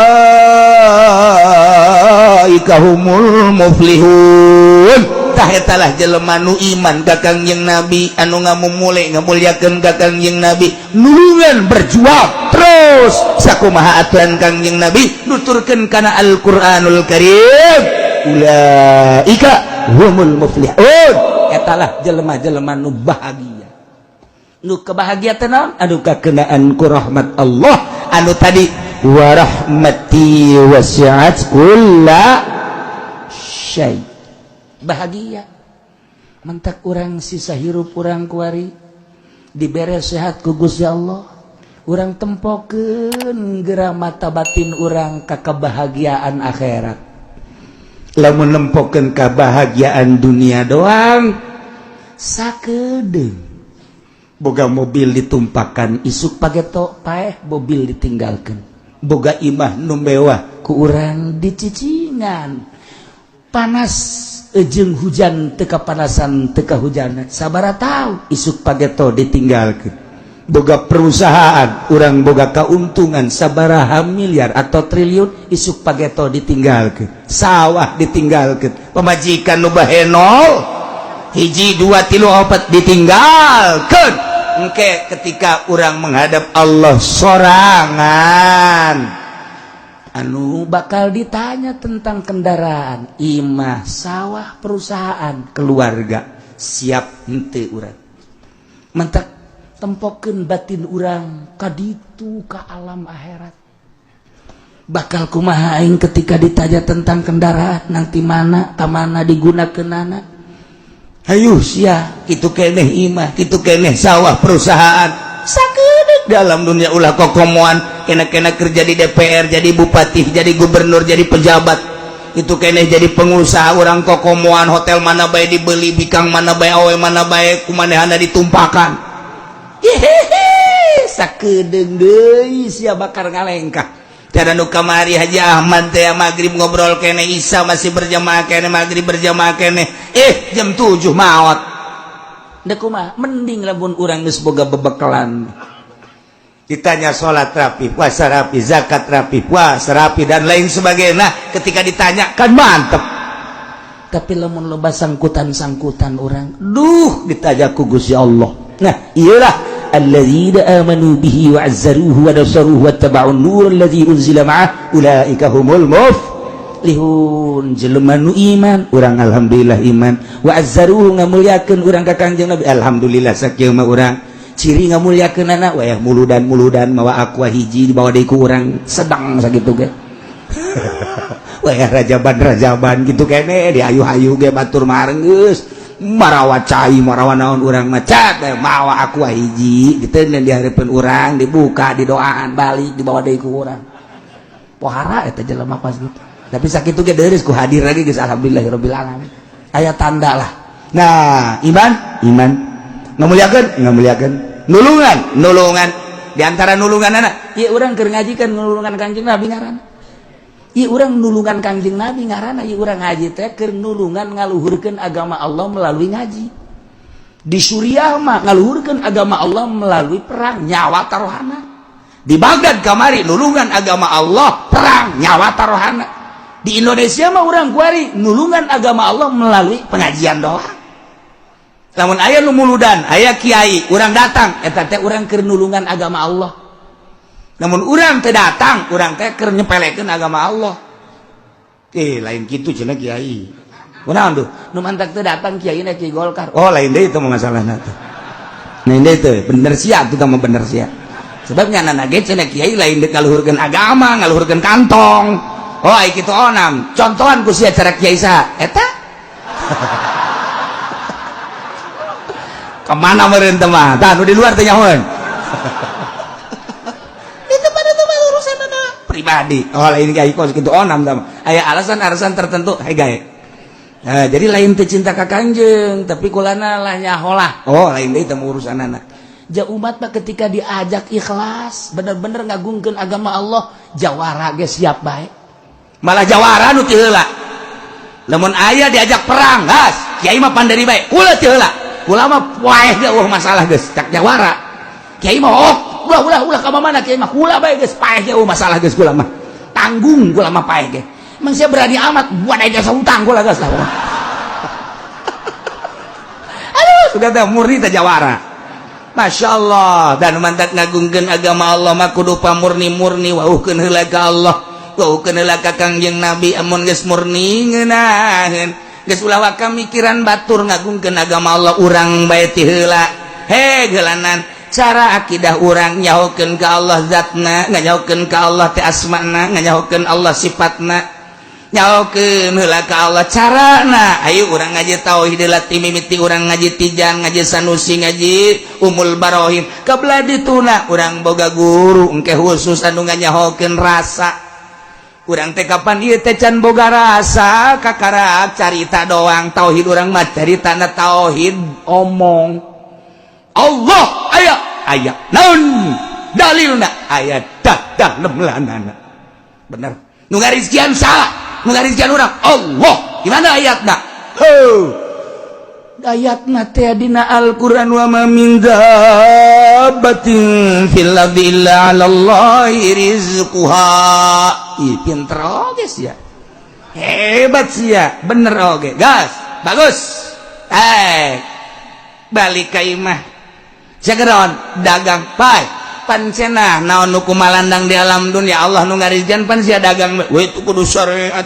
humul muflihun. Tah, etalah jelema nu iman ka Kangjeng Nabi, anu ngamumule, ngamulyakeun ka Kangjeng Nabi, nulungan, berjuang terus sakumaha aturan Kangjeng Nabi, nuturkeun kana Al-Qur'anul Karim, ulaika humul muflihun. Etalah jelema-jelema nu bahagia. Nu kebahagiaan naon? Anu kakenaan ku rahmat Allah anu tadi, wa rahmati wasi'at kulla syai. Bahagia mentak urang sisa hirup urang kuari dibere sehat ku Gusti Allah, urang tempokeun geura mata batin urang ka kebahagiaan akhirat. Lamun nempokeun kebahagiaan dunia doang, sakedeung boga mobil ditumpakan, isuk pageto paeh, mobil ditinggalkan. Boga imah nu mewah, ku urang dicicingan, panas ejeng hujan teu kapanasan, teu kahujanan sabara tahu, isuk pageto ditinggalkan. Boga perusahaan, urang boga keuntungan sabaraha miliar atau triliun, isuk pageto ditinggalkan. Sawah ditinggalkan, pemajikan nu bahenol hiji, dua, tilu, opat ditinggalkan. Engke ketika urang menghadap Allah sorangan, anu bakal ditanya tentang kendaraan, imah, sawah, perusahaan, keluarga, siap henteu urang? Mentak tempokeun batin urang kaditu, ka alam akhirat. Bakal kumaha aing ketika ditanya tentang kendaraan nanti, mana ka mana digunakeunana? Hayu sia, kitu keneh imah, kitu keneh sawah, perusahaan, sakedeuk dalam dunia. Ulah kokomoan, kena-kena kerja di DPR, jadi bupati, jadi gubernur, jadi pejabat itu keneh, jadi pengusaha, urang kokomoan, hotel mana bae dibeli, bikang mana bae, awe mana bae kumanehana ditumpakan. Hehehe, sakedeung deui sia bakal ngalengkah. Tiada nu kamari Haji Ahmad teh maghrib ngobrol kene, Isa masih berjamaah kene, maghrib berjamaah kene, eh jam 7 maot. Dek kumaha? Mending lamun urang geus boga bebekalan, ditanya sholat rapi, puasa rapi, zakat rapi, puasa rapi, dan lain sebagainya. Nah, ketika ditanya kan mantep. Tapi lamun loba sangkutan-sangkutan urang, duh, ditajak ku Gusti Allah. Nah, iyalah alladzina amanu bihi wa azzaruhu wa nasaruhu wa taba'un nur alladzi unzila ma'ah ulaika humul muflihun. Jelema nu iman, urang alhamdulillah iman, wa azzaruhu, ngamuliakeun urang ka Kangjeng Nabi, alhamdulillah sakieu mah urang ciri ngamuliakeun anak wayah muludan-muludan mawa Aqua hiji dibawa deui ku urang sedang sakitu ge. Wayah rajaban-rajaban gitu kene diayu-ayu ge, batur mah geus marawa cai, marawa naon, urang maca teh mawa Aqua hiji diteundeun di hareupeun urang, dibuka, didoaan, balik dibawa deui ku urang. Pohara eta jelema pas gitu, tapi sakitu ge deureus ku hadir lagi geus, alhamdulillahirabbil alamin, aya tanda lah. Nah, iman, iman, ngamuliakeun, ngamuliakeun, nulungan, nulungan. Di antara nulungan anak ieu urang keur ngaji kan nulungan Kanjeng Nabi ngaranna. Ieu urang nulungan Kangjeng Nabi ngaranna. Ieu urang ngaji teh keur nulungan ngaluhurkeun agama Allah melalui ngaji. Di Suriah mah ngaluhurkeun agama Allah melalui perang, nyawa taruhana. Di Baghdad kamari nulungan agama Allah perang, nyawa taruhana. Di Indonesia mah urang kuari nulungan agama Allah melalui pengajian doang. Lamun aya nu muludan, aya kiai, urang datang, eta teh urang keur nulungan agama Allah. Namun urang teh datang, urang teh keur nyepelekeun agama Allah. Eh, lain kitu cenah kiai. Kunaon tuh nu mantak teu datang kiai na kiai Golkar? Oh, lain deui itu mah masalahna tuh. Lain deui teh, bener sia tuh mah, bener sia. Sebabnya anak ge cenah kiai lain deuk ngaluhurkeun agama, ngaluhurkeun kantong. Oh, ai kitu onam contohan ku sia cara kiai saha eta. Kemana meureun teh mah? Tah, nu di luar teh nyahoeun itu pada itu mah urusan anak pribadi. Oh, lain kiai kos gitu onam tah, aya alasan-alasan tertentu. Hai gae. Nah, jadi lain teh cinta ka Kanjeng, tapi kulana lah nyaholah. Oh, lain deui teh urusan anak. Ja umat mah ketika diajak ikhlas, bener-bener ngagungkeun agama Allah, jawara ge siap bae. Malah jawara nu ti heula. Lamun aya diajak perang, gas, kiai mah panderi bae. Kula ti heula. Kula mah poeh ge eueuh masalah geus, cak jawara. Kiai mah, oh, ulah, ulah, ulah ka mana kiai mah, kula bae geus paeh ge eueuh masalah geus kula mah. Tanggung kula mah paeh ge. Emang saya berani amat buat aja hutang kula geus lah. Aduh, sudah teh murni teh jawara. Masya Allah. Dan mantak ngagungkeun agama Allah mah kudu pamurni-murni, wauhkeun heula ka Allah, wauhkeun heula ka Kangjeng Nabi. Amun geus murni ngeunaheun, geus ulah waka mikiran batur, ngagungkeun agama Allah urang bae ti heula. He geulanan cara akidah urang, nyahokeun ka Allah zatna, nganyahokeun ka Allah teh asmana, nganyahokeun Allah sifatna, nyahokeun heula ka Allah carana. Ayo urang ngaji tauhid heula ti mimiti urang ngaji Tijan, ngaji Sanusi, ngaji Umul Barohin. Kabelah dituna urang boga guru engke khusus anu nganyahokeun rasa. Urang teh kapan ieu teh can boga rasa, kakara carita doang tauhid urang mah, caritana tauhid omong. Allah aya, aya naon dalilna? Aya dah dah lemlanana. Bener, nu ngarizkian salah? Nu ngarizkian urang Allah. Di mana ayatna? Heuh, ayatna teh dina Al-Qur'an, wa ma min dabbatin fil ardi illa 'ala Allahi rizquha. Ih, pinter oge sia, hebat sia, bener oge, gas, bagus. Eh, balik ka imah jageron dagang pai pancena naon nu kumalandang di alam dunia, Allah nu ngarizkian, pan sia dagang we itu kudu syariat,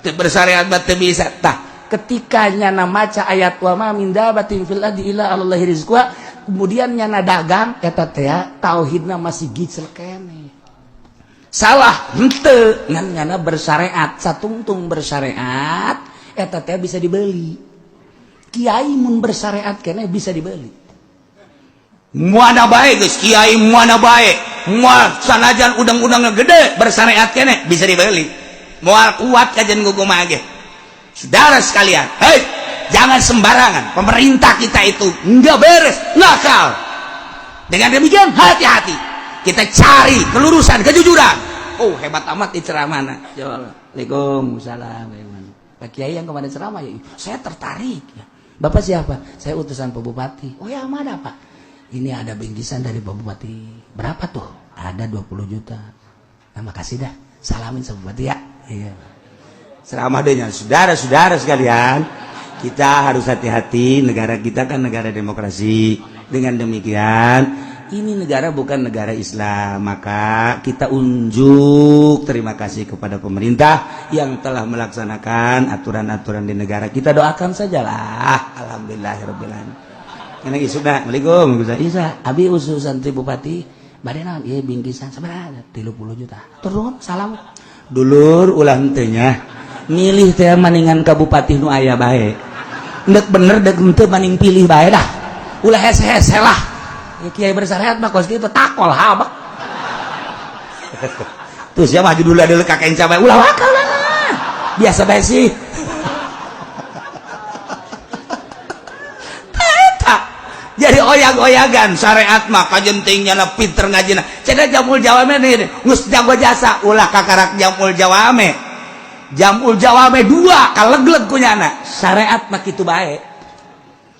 teu bersyariat mah teu bisa. Tah, ketika nyana maca ayat wa ma min dabatin fil ardi illa 'alallahi rizquha, kemudian nyana dagang, eta teh tauhidna masih gicel kene. Salah henteu, ngan nyana bersyariat satungtung, bersyariat eta teh bisa dibeli. Kiai mun bersyariat kene bisa dibeli. Mana bae geus kiai, mana bae, moal sanajan udang-udangna gede, bersyariat kene bisa dibeli, moal kuat kajian kumaha ge. Saudara sekalian, hei, jangan sembarangan. Pemerintah kita itu nggak beres, nakal. Dengan demikian hati-hati, kita cari kelurusan, kejujuran. Oh, hebat amat di ceramah. Waalaikumsalam. Pak Kiai yang kemarin ceramah ya, saya tertarik ya. Bapak siapa? Saya utusan Pak Bupati. Oh ya, mana Pak? Ini ada bingkisan dari Pak Bupati. Berapa tuh? Ada 20 juta. Nah, makasih dah. Salamin sama Bupati ya. Iya. Ceramah deh, saudara-saudara sekalian, kita harus hati-hati. Negara kita kan negara demokrasi. Dengan demikian, ini negara bukan negara Islam, maka kita unjuk terima kasih kepada pemerintah yang telah melaksanakan aturan-aturan di negara kita. Doakan sajalah. Alhamdulillahirabbil alamin. Ini isukna, Assalamualaikum. Isa, abi usul santri bupati bade naon ieu, bingkisan sabaraha? 30 juta. Turun, salam. Dulur, ulah henteu nya. Milih teh maningan ka bupati nu aya bae. Ndek bener dek henteu, maning pilih bae dah. Ulah hese-hese lah. Ya, kiai bersyariat mah kos kitu takol habak. Terus ya maju dulu adalah kakek cabai, ulah wakal lah. Biasa bae sih. Jadi oyag-oyagan syariat mah kajentingnya lah, pinter ngajina. Cenah jamul jawame nih geus jago jasa, ulah kakarak jamul jawame. Jamul jawame dua kalegleg kunyana. Syariat mah kitu bae.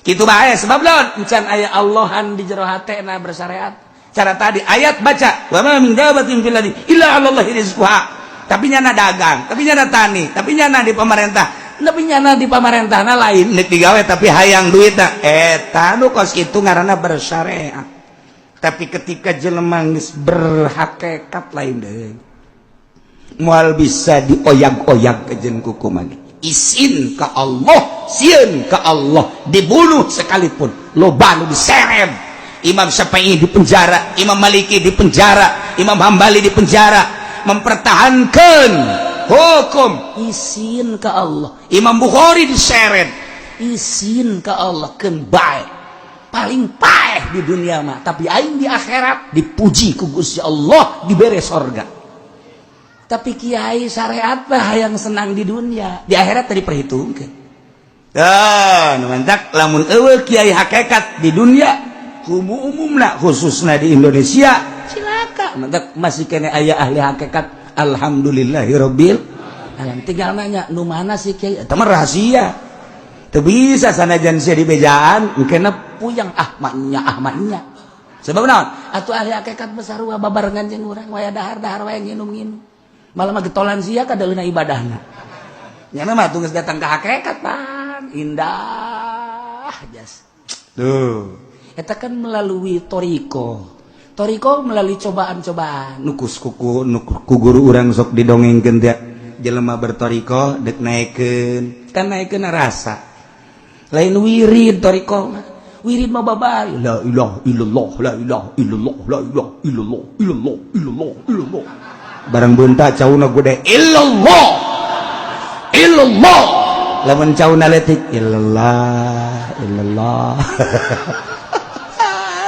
Kitu bae sebab lawan encan aya Allahan di jero hatena bersyariat. Cara tadi ayat baca wa ma min dabatin fil ardi illa 'alallahi rizquha. Tapi nyana dagang, tapi nyana tani, tapi nyana di pemerintah, tapi nyana di pamarentahna lain nek digawe tapi hayang duitna, eta nu kos kitu ngaranna bersyariat. Tapi ketika jelema geus berhakikat, lain deui, moal bisa dioyag-oyag kejen kukuman. Isin ka Allah, sieun ka Allah, dibunuh sekalipun. Loba nu diseret. Imam Syafi'i di penjara, Imam Maliki di penjara, Imam Hambali di penjara, mempertahankan hukum isin ke Allah. Imam Bukhari diseret, isin ke Allah. Keun bae, paling paeh di dunia mah, tapi aing di akhirat dipuji ku Gusti Allah, dibere sorga. Tapi kiai syariat mah yang senang di dunia, di akhirat tadi perhitungkan. Ah, mantak lamun eueuh kiai hakikat di dunia umumna, khususnya di Indonesia, silakan. Mantak masih kena aya ahli hakikat, alhamdulillahirabbil alamin. Tinggal nanya, nu mana sih kiai eta mah rahasia, teu bisa. Sanajan sia di bejaan kena puyang, ah maknya, ah maknya. Sebab naon atuh? Ahli hakikat besar wa babarengan jeung urang, waya dahar-dahar, waya nginum-nginum, malah mah getolan sia kadaleuna ibadahna. Nyana mah tuh geus datang ke hakikat pan indah jas tuh. Eta kan melalui toriko, toriko melalui cobaan-cobaan. Nukus kuku ku guru urang sok didongengkeun teh, jelema bertoriko dek naikeun kan, naikeun rasa, lain wirid. Toriko mah, wirid mah babay la ilaha illallah, la ilaha illallah, la ilaha illallah, illallah, illallah, illallah. Barang beunta cauna gede, illallah, illallah. Lamun cauna letik, illallah, illallah.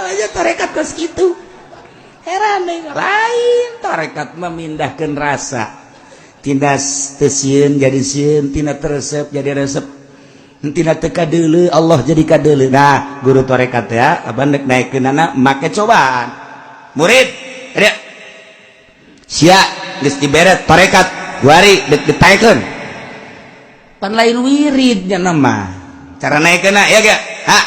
Aja tarekat kos kitu, heran deh. Lain tarekat memindahkan rasa, tina teu sieun jadi sieun, tina teu resep jadi resep, tina teu kadeuleu Allah jadi kadeuleu. Nah, guru tarekat ya abang dek naikeunana make cobaan. Murid ada sia geus diberet tarekat guari, dek ditaekeun pan, lain wiridnya nama cara naikeunna ya ge ha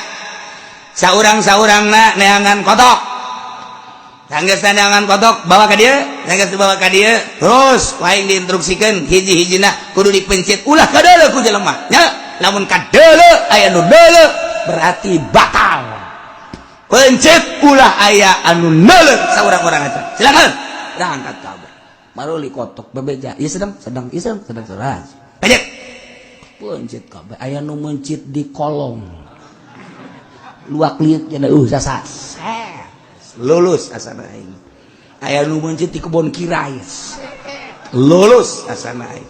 saurang-saurangna neangan kotok. Sanggeus neangan kotok, bawa ka dieu. Sanggeus dibawa ka dieu, terus ku aing diinstruksikeun hiji-hijina kudu dipencet, ulah kadeuleu ku jelema nya. Lamun kadeuleu, aya nu deuleu, berarti batal. Pencet, ulah aya anu neuleu saurang-urang aja. Silakan berangkat kabeh, maruli kotok bebeja ieu sedang sedang, ieu sedang sedang, sedang pencet, pencet kabeh. Aya nu mencit di kolong luak liuk cenah, sasa lulus asana aing. Aya nu mencit di kebon kirai, lulus asana aing.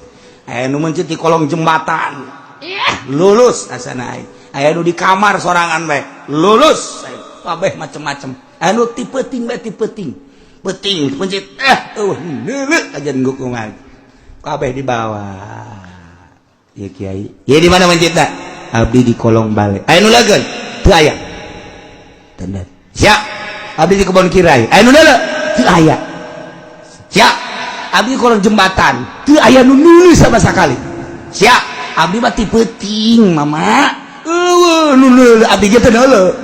Aya nu mencit di kolong jembatan, lulus asana aing. Aya nu di kamar sorangan bae, lulus kabeh. Macem-macem, aya nu ti peuting bae, ti peuting peuting pencit, neuleuh aja gukungan kabeh di bawah. Ya kiai, ya di mana mencitna? Abdi di kolong bale. Aya nu lageun teu aya tanda. Siap, abdi di kebon kirai. Aya nu neuleuh teu aya. Siap, abdi di kolong jembatan, teu aya nu nulis sama sekali. Siap, abdi mah ti peuting mama, eueuh nu neuleuh, abdi ge teu neuleuh.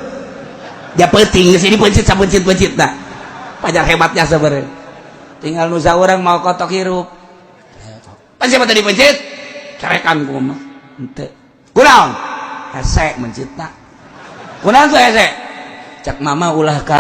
Ya peuting geus ini pencit, sapencit pencit. Nah, pajar hebatnya sebenarnya tinggal nu saurang mau kotok hirup pan. Siapa tadi pencit? Carekan ku mama. Henteu. Kunaon? Hese mencipta. Kunaon tuh hese? Cak mama ulah ka